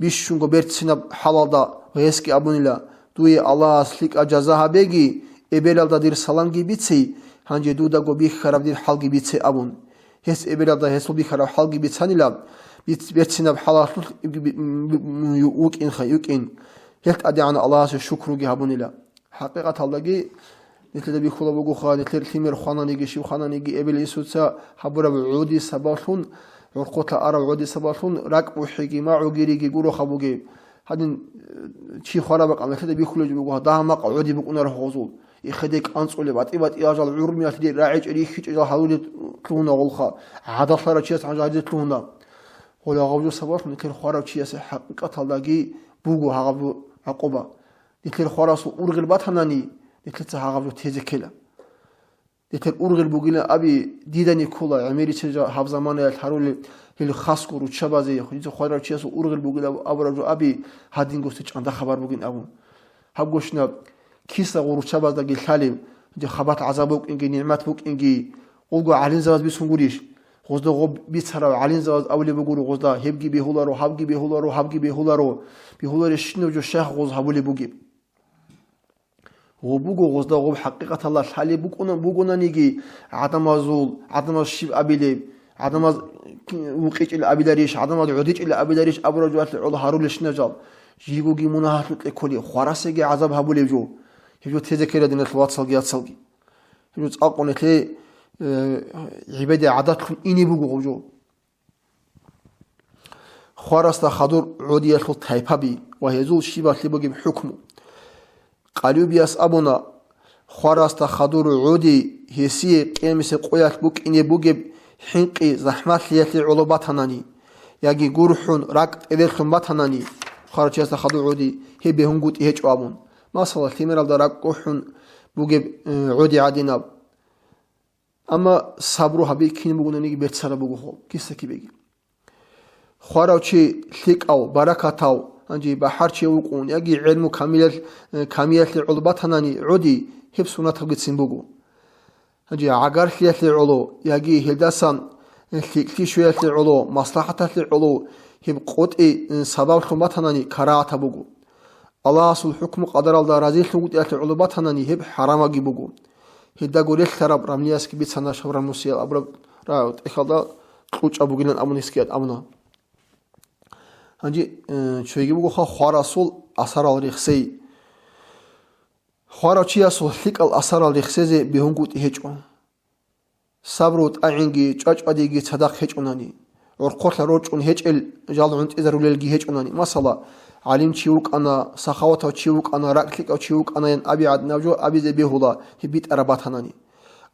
бищунго берцинаб хӀалалда ва гьесги абунила, дуе Аллагьас лъикӀаб жаза гьабеги, эбелалда дир саламги бице, гьанже дудаго бихьараб дир хӀалги бице абун. Гьес эбелалда гьесул бихьараб хӀалги бицанила, биц-, берцинаб хӀалалъулъ вукӀинха, вукӀин. Гьелъ тӀадегӀан Аллагьасе шукруги гьабунила. ХӀакъикъаталдаги, нилъеда бихьулеб бугоха, нилъер лъимер хвананиги, щив хвананиги, эбел-инсуца гьабураб гӀоди сабаблъун, гӀурхъулъа араб гӀоди сабаблъун, ракӀ бухӀиги, магӀу гириги гуроха бугеб. Гьадин, э, чи хвараб бакӀал нилъеда бихьулеб буго, гьадагьа макъ гӀоди букӀунаро гъозул. Ихеде кӀанцӀулеб, батӀи-батӀиял жал, гӀурмиялъ дир рагӀичӀел рихьичӀел жал гьарулел лъугьуна гъолха. ГӀадалъа рачияс гьанже гьадин лъугьуна. Гъола гъаб жо сабаблъун нилъер хварав чиясе хӀакъикъаталдаги буго гьагъаб жо гӀакъуба. Нилъер хварасул ургъел батанани, нилъеца гьагъаб жо тезе ккела. Нилъер ургъел бугилан аби, дидани ккола, гӀемерисел жа-, гьаб заманаялъ гьарулел гьел хасго руччабазе, дица хварав чиясул ургъел бугилан абураб жо аби, гьадин госде чӀанда хабар бугин абун. Гьаб гощинаб киса гъурччабаздаги лъалеб, жа хабат гӀазаб букӀинги, нигӀмат букӀинги, гъулго гӀалимзабаз бицун гурищ? Гъозда гъоб бицарав гӀалимзабаз абулеб бугуро гъозда: «Гьебги бегьуларо, гьабги бегьуларо, гьабги бегьуларо». Бегьуларищинав жо щай гъоз гьабулеб бугеб? Гъоб буго гъозда гъоб хӀакъикъаталда лъалеб букӀуна-, бугонаниги, гӀадамазул, гӀадамаз щиб абилеб, гӀадамаз вукъичӀел абиларищ, гӀадамаз гӀодичӀел абиларищ абураб жоялъе гӀоло гьарулелщинал жал, жийгоги мунагьалъукье кколеб, хварасеги гӀазаб гьабулеб жо. Гьеб жо тезе ккела, диналъул вацалги яцалги. Гьеб жо цӀакъ унелъе, э, гӀибаде гӀадатлъун ине буго гъоб жо. Хварасда хадур гӀодиялъул тайпаби ва гьезул щибалъе бугеб хӀукму. Къалюбияс абуна: хварасда хадур гӀоди гьесие къиямасеб къоялъ букӀине бугеб хӀинкъи-захӀмалъиялъе гӀоло батанани, яги гурхӀун ракӀ тӀеделъун батанани, хварав чиясда хадур гӀоди гьеб бегьунгутӀи гьечӀо абун, масала, лъимералда ракӀ гохӀун бугеб, э, гӀоди гӀадинаб. Амма сабру гьаби кин бугонаниги берцараб буго хъо, киса-кибеги. Хварав чи лъикӀав, баракатав, гьанже бахӀарчияв вукӀун, яги гӀелму камилал-, камиялъе гӀоло батанани гӀоди, гьеб суннатабгицин буго. Гьанже гӀагарлъиялъе гӀоло, яги гьелдасан лъикӀлъи щвеялъе гӀоло, маслахӀаталъе гӀоло, гьеб къотӀи сабаблъун батанани карагьатаб буго. Аллагьасул хӀукму-къадаралда разилъунгутӀиялъе гӀоло батанани, гьеб хӀарамаги буго. Гьелдаго релълъараб рамлиясги бицана Шаврамусиял абураб ра-, тӀехьалда кьучӀаб бугилан абун гьесги абуна. Гьанже, э, цоги бугоха хварасул асарал рехсей. Хварав чиясул лъикӀал асарал рехсезе бегьунгутӀи гьечӀо. Сабру тӀагӀинги чӀвачӀвадиги цадахъ гьечӀунани, гӀорхъолъа рорчӀун гьечӀел жал гӀунтӀизарулелги гьечӀунани, масала, гӀалим чи вукӀана, сахаватав чи вукӀана, ракӀлъикӀав чи вукӀанаян абигӀадинаб жо абизе бегьула, гьеб битӀараб батанани.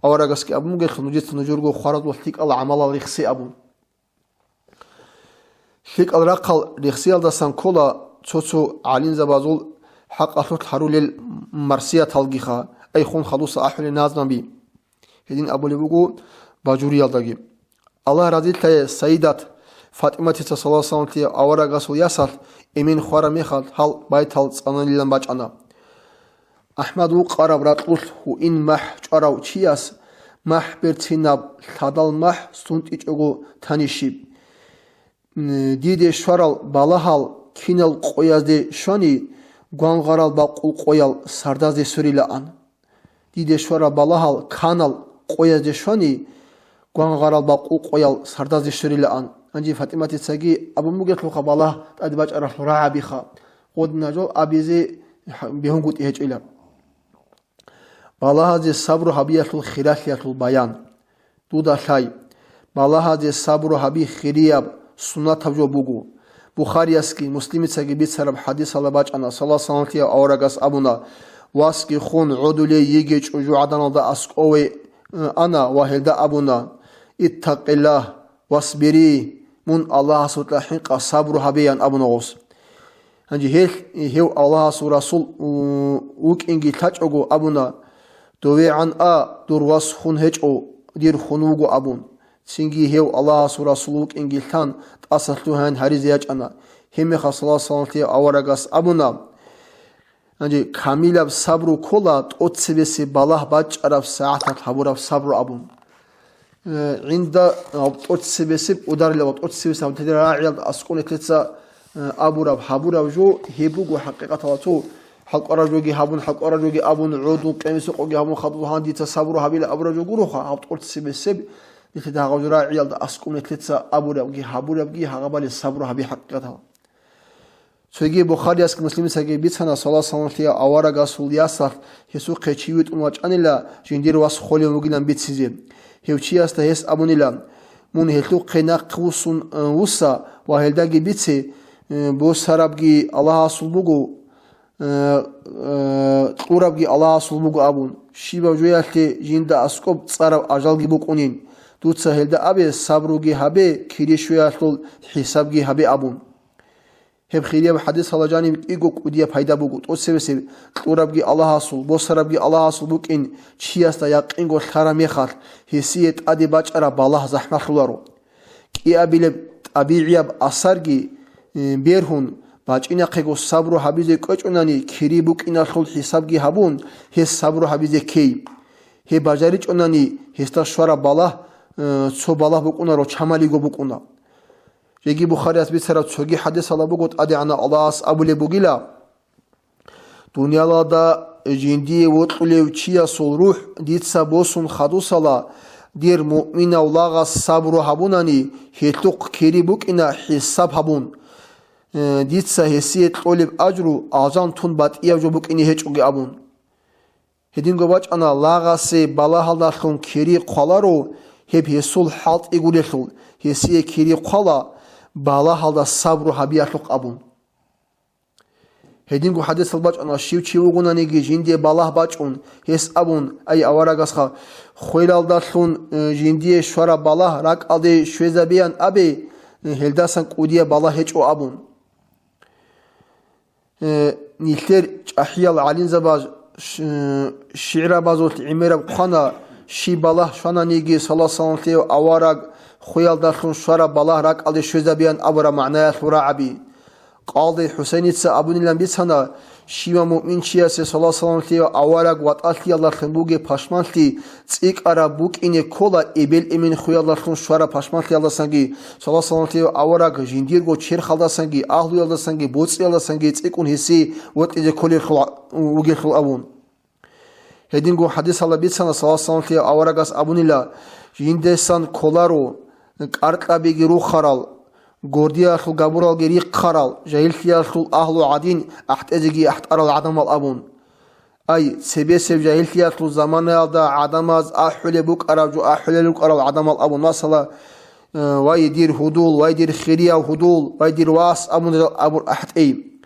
Аварагасги абун бугелъул, нужеца нужерго хваразул лъикӀал гӀамалал рехсе абун. ЛъикӀал рахъал рехсиялдасан ккола цо-цо гӀалимзабазул хӀакъалъулъ гьарулел марсияталгиха, ай хун хадуса ахӀулел назмаби. Гьедин абулеб буго Бажуриялдаги. Аллагь разилъаяй Саидат ФатӀиматица саллаллагьу гӀалайгьи вассалламлъи аварагасул ясалъ эмен хвараб мехалъ гьал байтал цӀананилан бачӀана. АхӀмад вукъараб ракьулъ гьуин махӀ чӀварав чияс махӀ берцинаб лъадал махӀ сунтӀичӀого танищиб? Диде щварал балагьал кинал къоязде щвани, гвангъарал бакъул къоял сардазде сверилаан. Диде щварал балагьал канал къоязде щвани, гвангъарал бакъул къоял сардазде сверилаан. Гьанже ФатӀиматицаги абун бугелъулха балагь тӀаде бачӀаралъул рагӀабиха, гъодинал жал абизе бегьунгутӀи гьечӀила. Балагьазе сабру гьабиялъул хиралъиялъул баян. Дуда лъай, балагьазе сабру гьаби хирияб, суннатаб жо буго. Бухариясги Муслимицаги бицараб хӀадисалда бачӀана, саллаллагьу гӀалайгьи вассалламлъияв аварагас абуна: «Васги хун гӀодулей йигей чӀужугӀаданалда аскӀове, э, ана ва гьелда абуна: „Иттакъиллагь, васбири, мун Аллагьасукьа хӀинкъа сабру гьабе“, – ян абуна гъос». Гьанже гьелъ, гьев Аллагьасул Расул, у, вукӀинги лъачӀого абуна: «ДовегӀан а, дур вас хун гьечӀо, дир хун вуго», – абун. Цинги гьев Аллагьасул Расул вукӀинги лъан, тӀаса лъугьайин гьаризе ячӀана. Гьебмехалъ саллаллагьу гӀалайгьи вассалламлъияв аварагас абуна: Гьанже камилаб сабру ккола тӀоцебесеб балагь бачӀараб сагӀаталъ гьабураб сабру абун. Э, гӀинда, а, тӀоцебесеб ударила ва тӀоцебесеб гьаб тедира рагӀиялда аскӀунетлъица, э, абураб, гьабураб жо гьеб буго хӀакъикъаталда цо хӀалкӀвараб жоги гьабун, хӀалкӀвараб жоги абун, гӀодун, къемисукъоги гьабун, хадуб гьан дица сабру гьабила абураб жо гуроха, гьаб тӀоцебесеб нилъеда гьаб жо рагӀиялда аскӀунетлъица абурабги гьабурабги гьагъабали сабру гьаби хӀакъикъаталда. Цоги Бухариясги Муслимицаги бицана, саллаллагьу гӀалайгьи вассалламлъияв аварагасул ясалъ гьесухъе чи витӀун вачӀанила, жиндир вас холев вугилан бицизе. Гьев чиясда гьес абунила: «Мун гьелъухъе нахъе вуссун, э, вусса ва гьелдаги бице, э, босарабги Аллагьасул буго, э, э, кьурабги Аллагьасул буго», – абун. Щибаб жоялъе жинда аскӀоб цӀараб ажалги букӀунин. Дуца гьелда абе, сабруги гьабе, кири щвеялъул хӀисабги гьабе абун. Гьеб хирияб хӀадисалда жаниб кӀиго кӀудияб пайда буго. ТӀоцебесеб кьурабги Аллагьасул, босарабги Аллагьасул букӀин чиясда якъинго лъараб мехалъ, гьесие тӀаде бачӀараб балагь захӀмалъуларо. КӀиабилеб тӀабигӀияб асарги, э, бергьун, бачӀинахъего сабру гьабизе кӀвечӀунани, кири букӀиналъул хӀисабги гьабун, гьес сабру гьабизе ккей. Гьеб бажаричӀунани, гьесда щвараб балагь, э, цо балагь букӀунаро, чамалиго букӀуна. Жеги Бухарияс бицараб цоги хӀадисалда буго, ТӀадегӀанав Аллагьас абулеб бугила: «Дуниялалда жиндие вокьулев чиясул рухӀ дица босун хадусала, дир муъминав лагъас сабру гьабунани, гьелъухъ кири букӀина хӀисаб гьабун. Э, дица гьесие кьолеб ажру алжан тун батӀияб жо букӀине гьечӀоги», – абун. Гьединго бачӀана, лагъасе балагьалдалъун кири хъваларо, гьеб гьесул хӀалтӀи гурелъул, гьесие кири хъвала, балагьалда сабру гьабиялъухъ абун. Гьединго хӀадисал бачӀана, щив чи вугонаниги жиндие балагь бачӀун, гьес абун, ай аварагасха, хвелалдалъун, э, жиндие щвараб балагь ракӀалде щвезабеян абе, э, гьелдасан кӀудияб балагь гьечӀо абун. Э, нилъер чӀахӀиял гӀалимзабаз ш-, э, шигӀрабазулъ гӀемераб хъвана, щиб балагь щвананиги, саллаллагьу гӀалайгьи вассалам, авараг хвеялдалъун щвараб балагь ракӀалде щвезабеян абураб магӀнаялъул рагӀаби. Къади ХӀусайница абунилан бицана, щивав муъминчиясе, саллаллагьу гӀалайгьи вассалам, авараг ватӀалъиялдалъун бугеб пашманлъи цӀикӀкӀараб букӀине ккола эбел-эмен хвеялдалъун щвараб пашманлъиялдасанги, саллаллагьу гӀалайгьи вассалам, авараг жиндирго черхалдасанги, агьлуялдасанги, боцӀиялдасанги цӀикӀкӀун гьесие вокьизе кколелъул вугелъул абун. Гьединго хӀадисалда бицана, саллаллагьу гӀалайгьи вассалам, аварагас абунила, жиндасан кколаро кӀаркьабиги рухарал, гордиялъул габуралги рихъарал, жагьиллъиялъул агьлу гӀадин ахӀтӀезеги ахӀтӀарал гӀадамал абун. Ай, цебесеб жагьиллъиялъул заманаялда гӀадамаз ахӀулеб букӀараб жо ахӀулел рукӀарал гӀадамал абун, масала, э, вай, дир гьудул, вай, дир хирияв гьудул, вай, дир вас абун абур ахӀтӀей.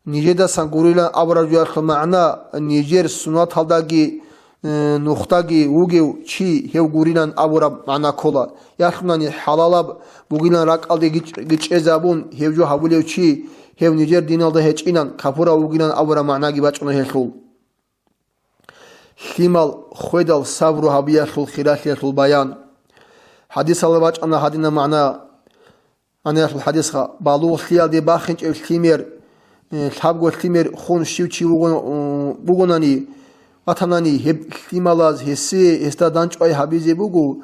Нижедасан гурилан абураб жоялъул магӀна, нижер сунаталдаги, э, нухдаги вугев чи гьев гурилан абураб магӀна ккола. Ялъунани хӀалалаб бугилан ракӀалде гич-, гичӀезабун гьев жо гьабулев чи, гьев нижер диналда гьечӀилан капурав вугилан абураб магӀнаги бачӀуна гьелъул. Лъимал хведал сабру гьабиялъул хиралъиялъул баян. ХӀадисалда бачӀана гьадинаб магӀна. Гьаниялъул хӀадисха, балугълъиялде бахинчӀеб лъимер, э, лъабго лъимер хун щив чи вугон-, э, бугонани, ватанани, гьеб лъималаз гьесие, гьесда данчӀвай гьабизе буго,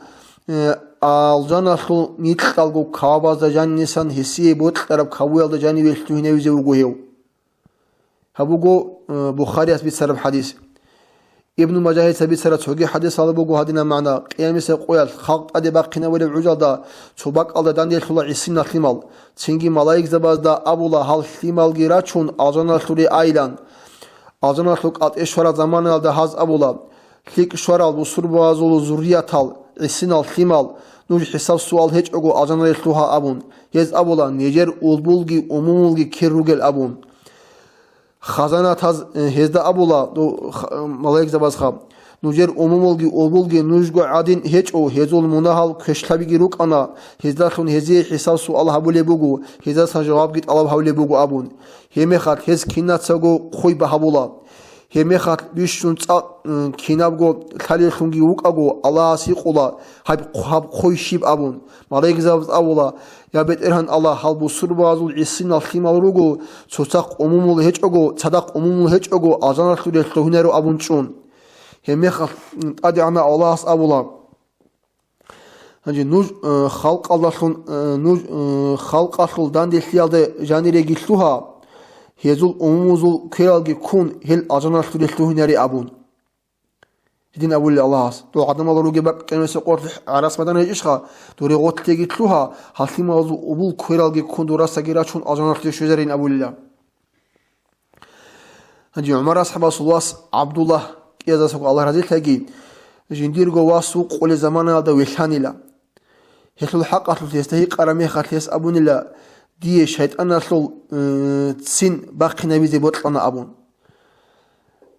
э, алжаналъул никьалго кавабазда жанисан гьесие бокьараб кавуялда жаниве лъугьинавизе вуго гьев. Гьаб буго, э, Бухарияс бицараб хӀадис. Ибну Мажагьица бицараб цоги хӀадисалда буго гьадинаб магӀна: Къиямасеб къоялъ халкъ тӀаде бахъинабуреб гӀужалда цо бакӀалда данделъула гӀисинал лъимал, цинги малаикзабазда абула гьал лъималги рачун алжаналъуре айилан. Алжаналъул кӀалтӀе щвараб заманаялда гьаз абула: «ЛъикӀ щварал бусурбабазул зурриятал, гӀисинал лъимал, нуж хӀисаб-суал гьечӀого алжаналде лъугьа», – абун. Гьез абула: «Нижер улбулги умумулги кир ругел», – абун. Хазанатаз, э, гьезда абула, до-, х-, малаикзабазха: «Нужер умумулги улбулги нужго гӀадин гьечӀо, гьезул мунагьал квешлъабиги рукӀана, гьездалъун гьезие хӀисаб-суал гьабулеб буго, гьездасан жавабги тӀалаб гьабулеб буго», – абун. Гьебмехалъ гьез кинацаго хъуй багьабула. Гьебмехалъ бищун цӀакъ, м, кинабго лъалеллъунги вукӀаго, Аллагьас гьикъула, гьаб, гьаб хъуй щиб абун. Малаикзабаз абула: «Я БетӀергьан Аллагь, гьал бусурбабазул гӀисинал лъимал руго, цоцахъ умумул гьечӀого, цадахъ умумул гьечӀого, алжаналъуре лъугьинаро», – абун чӀун. Гьебмехалъ, м, ТӀадегӀанав Аллагьас абула: «Гьанже нуж, э, халкъалдалъун, э, нуж, э, халкъалъул данделъиялда жаниреги лъугьа, гьезул умумузул квералги ккун, гьел алжаналъуре лъугьинаре», – абун. Гьедин абулел Аллагьас: «Дол гӀадамал ругеб бакӀ къиямасеб къоялъ гӀарас майдана гьечӀищха? Дуре гъорлъеги лъугьа, гьал лъималазул умумул квералги ккун дурасаги рачун алжаналъуре щвезарин», – абулила. Гьанже ГӀумар асхӀабасул вас ГӀабдуллагь, кӀиязасаго Аллагь разилъаги, жиндирго вас вукъулел заманаялда вилълъанила. Гьелъул хӀакъалъулъ гьесда гьикъараб мехалъ гьес абунила: «Дие шайтӀаналъул, э, ццин бахъинабизе бокьана», – абун.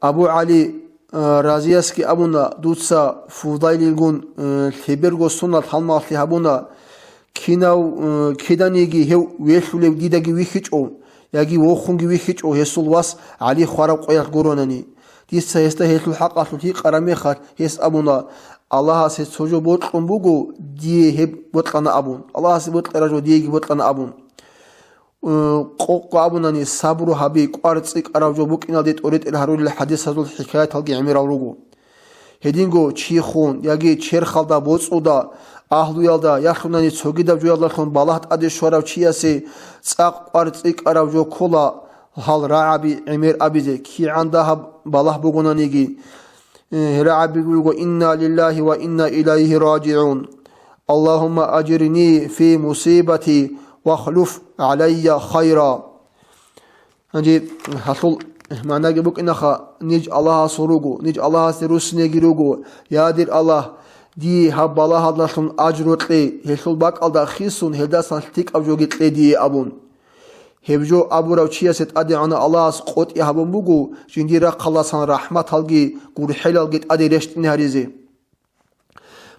Абу ГӀали, э, Разиясги абуна: «Дуца Фудайлилгун, э, лъеберго соналъ гьалмагълъи гьабуна, кинав, э, киданиги гьев велъулев дидаги вихьичӀо, яги вохунги вихьичӀо, гьесул вас ГӀали хвараб къоялъ гуронани. Дица гьесда гьелъул хӀакъалъулъ гьикъараб мехалъ, гьес абуна: „Аллагьас гьес цо жо бокьун буго, дие гьеб бокьана“, – абун. Аллагьасе бокьараб жо диеги бокьана абун. Э, къокъго абунани, сабру гьаби, кӀвар цӀикӀкӀараб жо букӀиналде тӀоритӀел гьарулел хӀадисазул хӀикаяталги гӀемерал руго. Гьединго чихун яги черхалда, боцӀуда, агьлуялда, ялъунани цогидаб жоялдалъун балагь тӀаде щварав чиясе цӀакъ кӀвар цӀикӀкӀараб жо ккола гьал рагӀаби гӀемер абизе, кигӀан дагьаб балагь бугонаниги. Э, рагӀаби буго: «Инна лиллагьи ва инна илайгьи ражигӀун. Аллагьумма ажирни фи мусибати вахлуф гӀалайя хайра». Гьанже гьалъул магӀнаги букӀинаха: ниж Аллагьасул руго, ниж Аллагьасе руссинеги руго. Я дир Аллагь, дие гьаб балагьалдалъун ажру кье, гьелъул бакӀалда хисун, гьелдасан лъикӀаб жоги кье дие абун. Гьеб жо абурав чиясе ТӀадегӀанав Аллагьас къотӀи гьабун буго жиндир рахъалдасан рахӀматалги гурхӀелалги тӀаде рещтӀине гьаризе.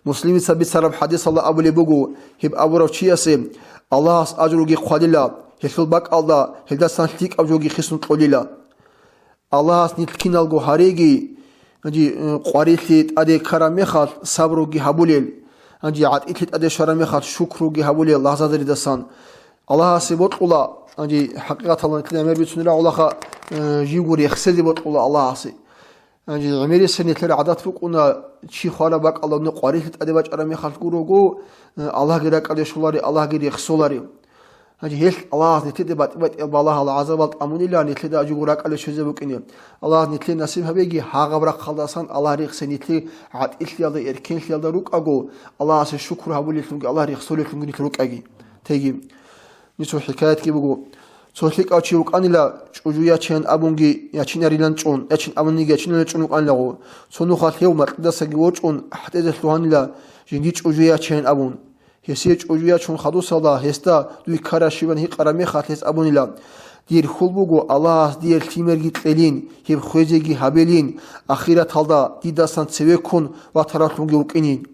Муслимица бицараб хӀадисалда абулеб буго, гьеб абурав чиясе Аллагьас ажруги хъвалила, гьелъул бакӀалда гьелдасан лъикӀаб жоги хисун кьолила. Аллагьас нилъ киналго гьареги, гьанже, э, къварилъи тӀаде ккараб мехалъ сабруги гьабулел, гьанже гӀатӀилъи тӀаде щвараб мехалъ шукруги гьабулел лагъзадеридасан. Аллагьасе бокьула, гьанже хӀакъикъаталда нилъеда гӀемер бицунеб рагӀулаха, э, живго рехсезе бокьула Аллагьасе. Гьанже гӀемерисеб нилъер гӀадат букӀуна, чи хвараб бакӀалда гьуниб къварилъи тӀаде бачӀараб мехалъ гурого, э, Аллагьги ракӀалде щолари, Аллагьги рехсолари. Гьанже гьелъ Аллагьас нилъеде батӀи-батӀияб балагьал, гӀазабал тӀамунилан нилъеда жугьу ракӀалде щвезе букӀине. Аллагьас нилъее насиб гьабеги, гьагъаб рахъалдасан Аллагь рехсе нилъ гӀатӀилъиялда, эркенлъиялда рукӀаго, Аллагьасе шукру гьабулеллъунги, Аллагь рехсолеллъунги нилъ рукӀаги. Теги. Ниж цо хӀикаятги буго. Цо лъикӀав чи вукӀанила, чӀужу ячейин абунги ячинарилан чӀун, ячин абуниги ячинарилан чӀун вукӀанилаго. Цо нухалъ гьев макьидасаги ворчӀун, хӀатӀезе лъугьанила, жиндие чӀужу ячейин абун. Гьесие чӀужу ячун хадусалда, гьесда дуй ккаращибан гьикъараб мехалъ, гьес абунила: «Дир хьул буго, Аллагьас дие лъимерги кьелин, гьеб хвезеги гьабилин, ахираталда дидасан цевеккун ватаравлъунги вукӀинин».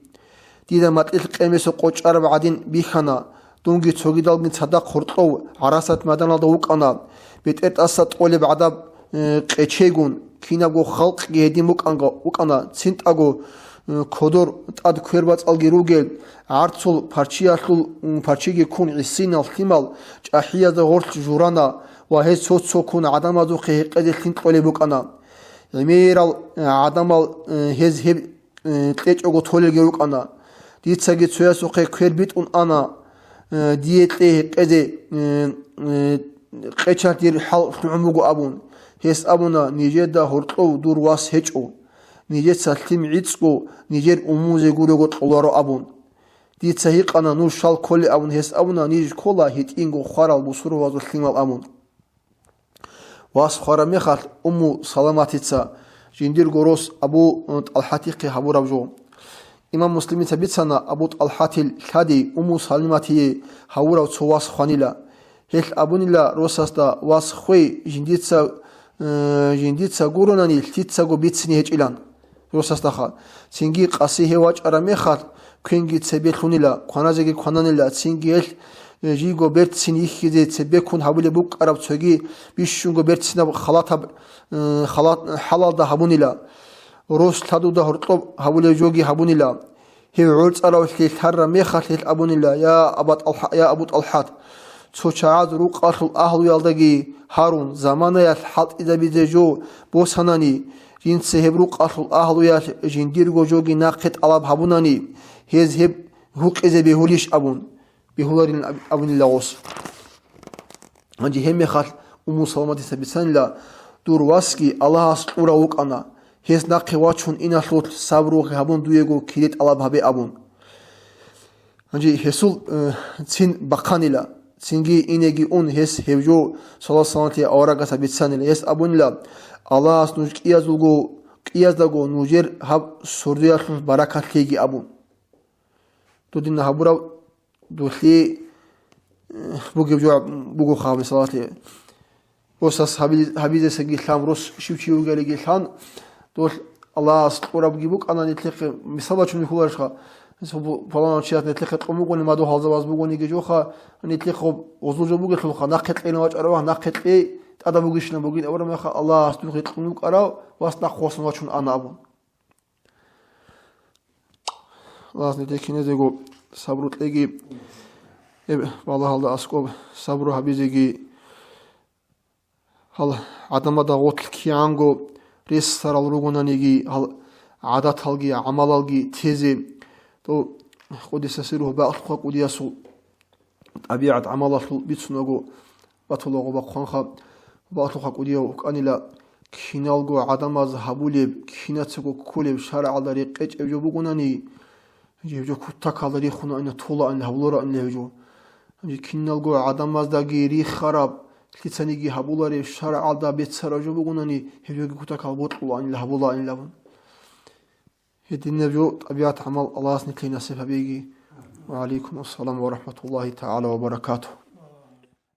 Дида макьилъ къемесухъ къочӀараб гӀадин бихьана. Дунги цогидалгун цадахъ гьоркьов гӀарасат майданалда вукӀана. БетӀер тӀаса тӀолеб гӀадаб, э, къечейгун, кинабго халкъги гьедин букӀанга-, букӀана, цинтӀаго, э, кодор тӀад квербацӀалги ругел, гӀарцул парчиялъул, м, парчиги ккун гӀисинал лъимал чӀахӀиязда гъорлъ журана ва гьез цо-цо ккун гӀадамазухъе гьекъезе лъим кьолеб букӀана. ГӀемерал, э, гӀадамал, э, гьез гьеб э, кьечӀого толелги рукӀана. Дицаги цоясухъе квер битӀун ана, э, дие кьей гьекъезе, э, э, къечалъ дир хӀал лъугӀун буго абун. Гьес абуна: «Нижеда гьоркьов дур вас гьечӀо. Нижеца лъим гӀицӀго, нижер умумузе гурого кьоларо», – абун. Дица гьикъана: «Нуж щал кколел?» – абун. Гьес абуна: «Ниж ккола гьитӀинго хварал бусурбабазул лъимал», – абун. Вас хвараб мехалъ Умму Саламатица жиндирго рос Абу ТӀалхӀатихъе гьабураб жо. Имам Муслимица бицана Абу ТӀалхӀатил лъади Умму Саламатие гьавурав цо вас хванила. Гьелъ абунила росасда: «Вас хвей, жиндица, э, жиндица гуронани лъицаго бицине гьечӀилан». Росасдаха. Цинги къаси гьев вачӀараб мехалъ, квенги цебе лъунила, кваназеги квананила, цинги гьелъ, э, жийго берцин йихьизе цебеккун гьабулеб букӀараб цоги бищунго берцинаб халатаб, э, халат-, хӀалалда гьабунила. Рос лъадуда гьоркьоб гьабулеб жоги гьабунила. Гьев гӀорцӀаравлъи лъараб мехалъ гьелъ абунила: «Я Аба ТӀалхӀа-, я Абу ТӀалхӀат, цо чагӀаз рукъалъул агьлуялдаги гьарун, заманаялъ хӀалтӀизабизе жо босанани, жинца гьеб рукъалъул агьлуялъ жиндирго жоги нахъе тӀалаб гьабунани, гьез гьеб гьукъизе бегьулищ?» – абун. Бегьуларин аб-, абунила гъос. Гьанже гьебмехалъ Умму Саламатица бицанила: «Дур васги Аллагьас кьурав вукӀана, гьес нахъе вачун иналъулъ сабру гьабун дуего кири тӀалаб гьабе», – абун. Гьанже гьесул, э, цин бахъанила, цинги инеги ун гьес гьев жо саллаллагьу гӀалайгьи ва салламалъе аварагасда бицанила. Гьес абунила: «Аллагьас нуж кӀиязулго, кӀияздаго нужер гьаб сордоялъулъ баракат лъеги», – абун. Дудина гьабурав дулъи, э, бугеб жо бугоха, мисалалъе. Росас гьаби-, гьабизесаги лъан, рос щив чи вугелиги лъан, дол Аллагьас кьурабги букӀана нилъехъе, мисал бачун бихьуларищха, паланав чияс нилъехъе кьун бугони, мадугьалзабаз бугониги жоха, нилъехъ гъозул жо бугелъулха, нахъе кьейилан вачӀарав, нахъе кьей тӀадаб бугищина бугин абураб мехалъ, Аллагьас духъе кьун букӀарав вас нахъ хъвасан вачун ана абун. Аллагьас нилъее киназего сабру кьеги, э, балагьалда аскӀоб сабру гьабизеги, гьал гӀадамада гъорлъ кигӀанго рес цӀарал ругонаниги, гьал гӀадаталги, гӀамалалги тезе. То къудиса сирругьу бакълъухъа кӀудиясул тӀабигӀат гӀамалалъул бицунаго батулаго бахъванха, бакълъухъа кӀудияв вукӀанила, киналго гӀадамаз гьабулеб, кинацаго кколеб шаргӀалда рекъечӀеб жо бугунани, гьеб жо кутакалда рихунаанила, толаанила, гьабулароанила гьеб жо. Гьанже киналго гӀадамаздаги рихараб, лъицаниги гьабулареб шаргӀалда беццараб жо бугунани, гьеб жоги кутакал бокьулаанила, гьабулаанилабун. Гьединаб жо тӀабигӀат гӀамал Аллагьас нилъее насиб гьабеги. Ва гӀалайкум ассалам ва рахӀматуллагьи тагӀала ва баракатугь.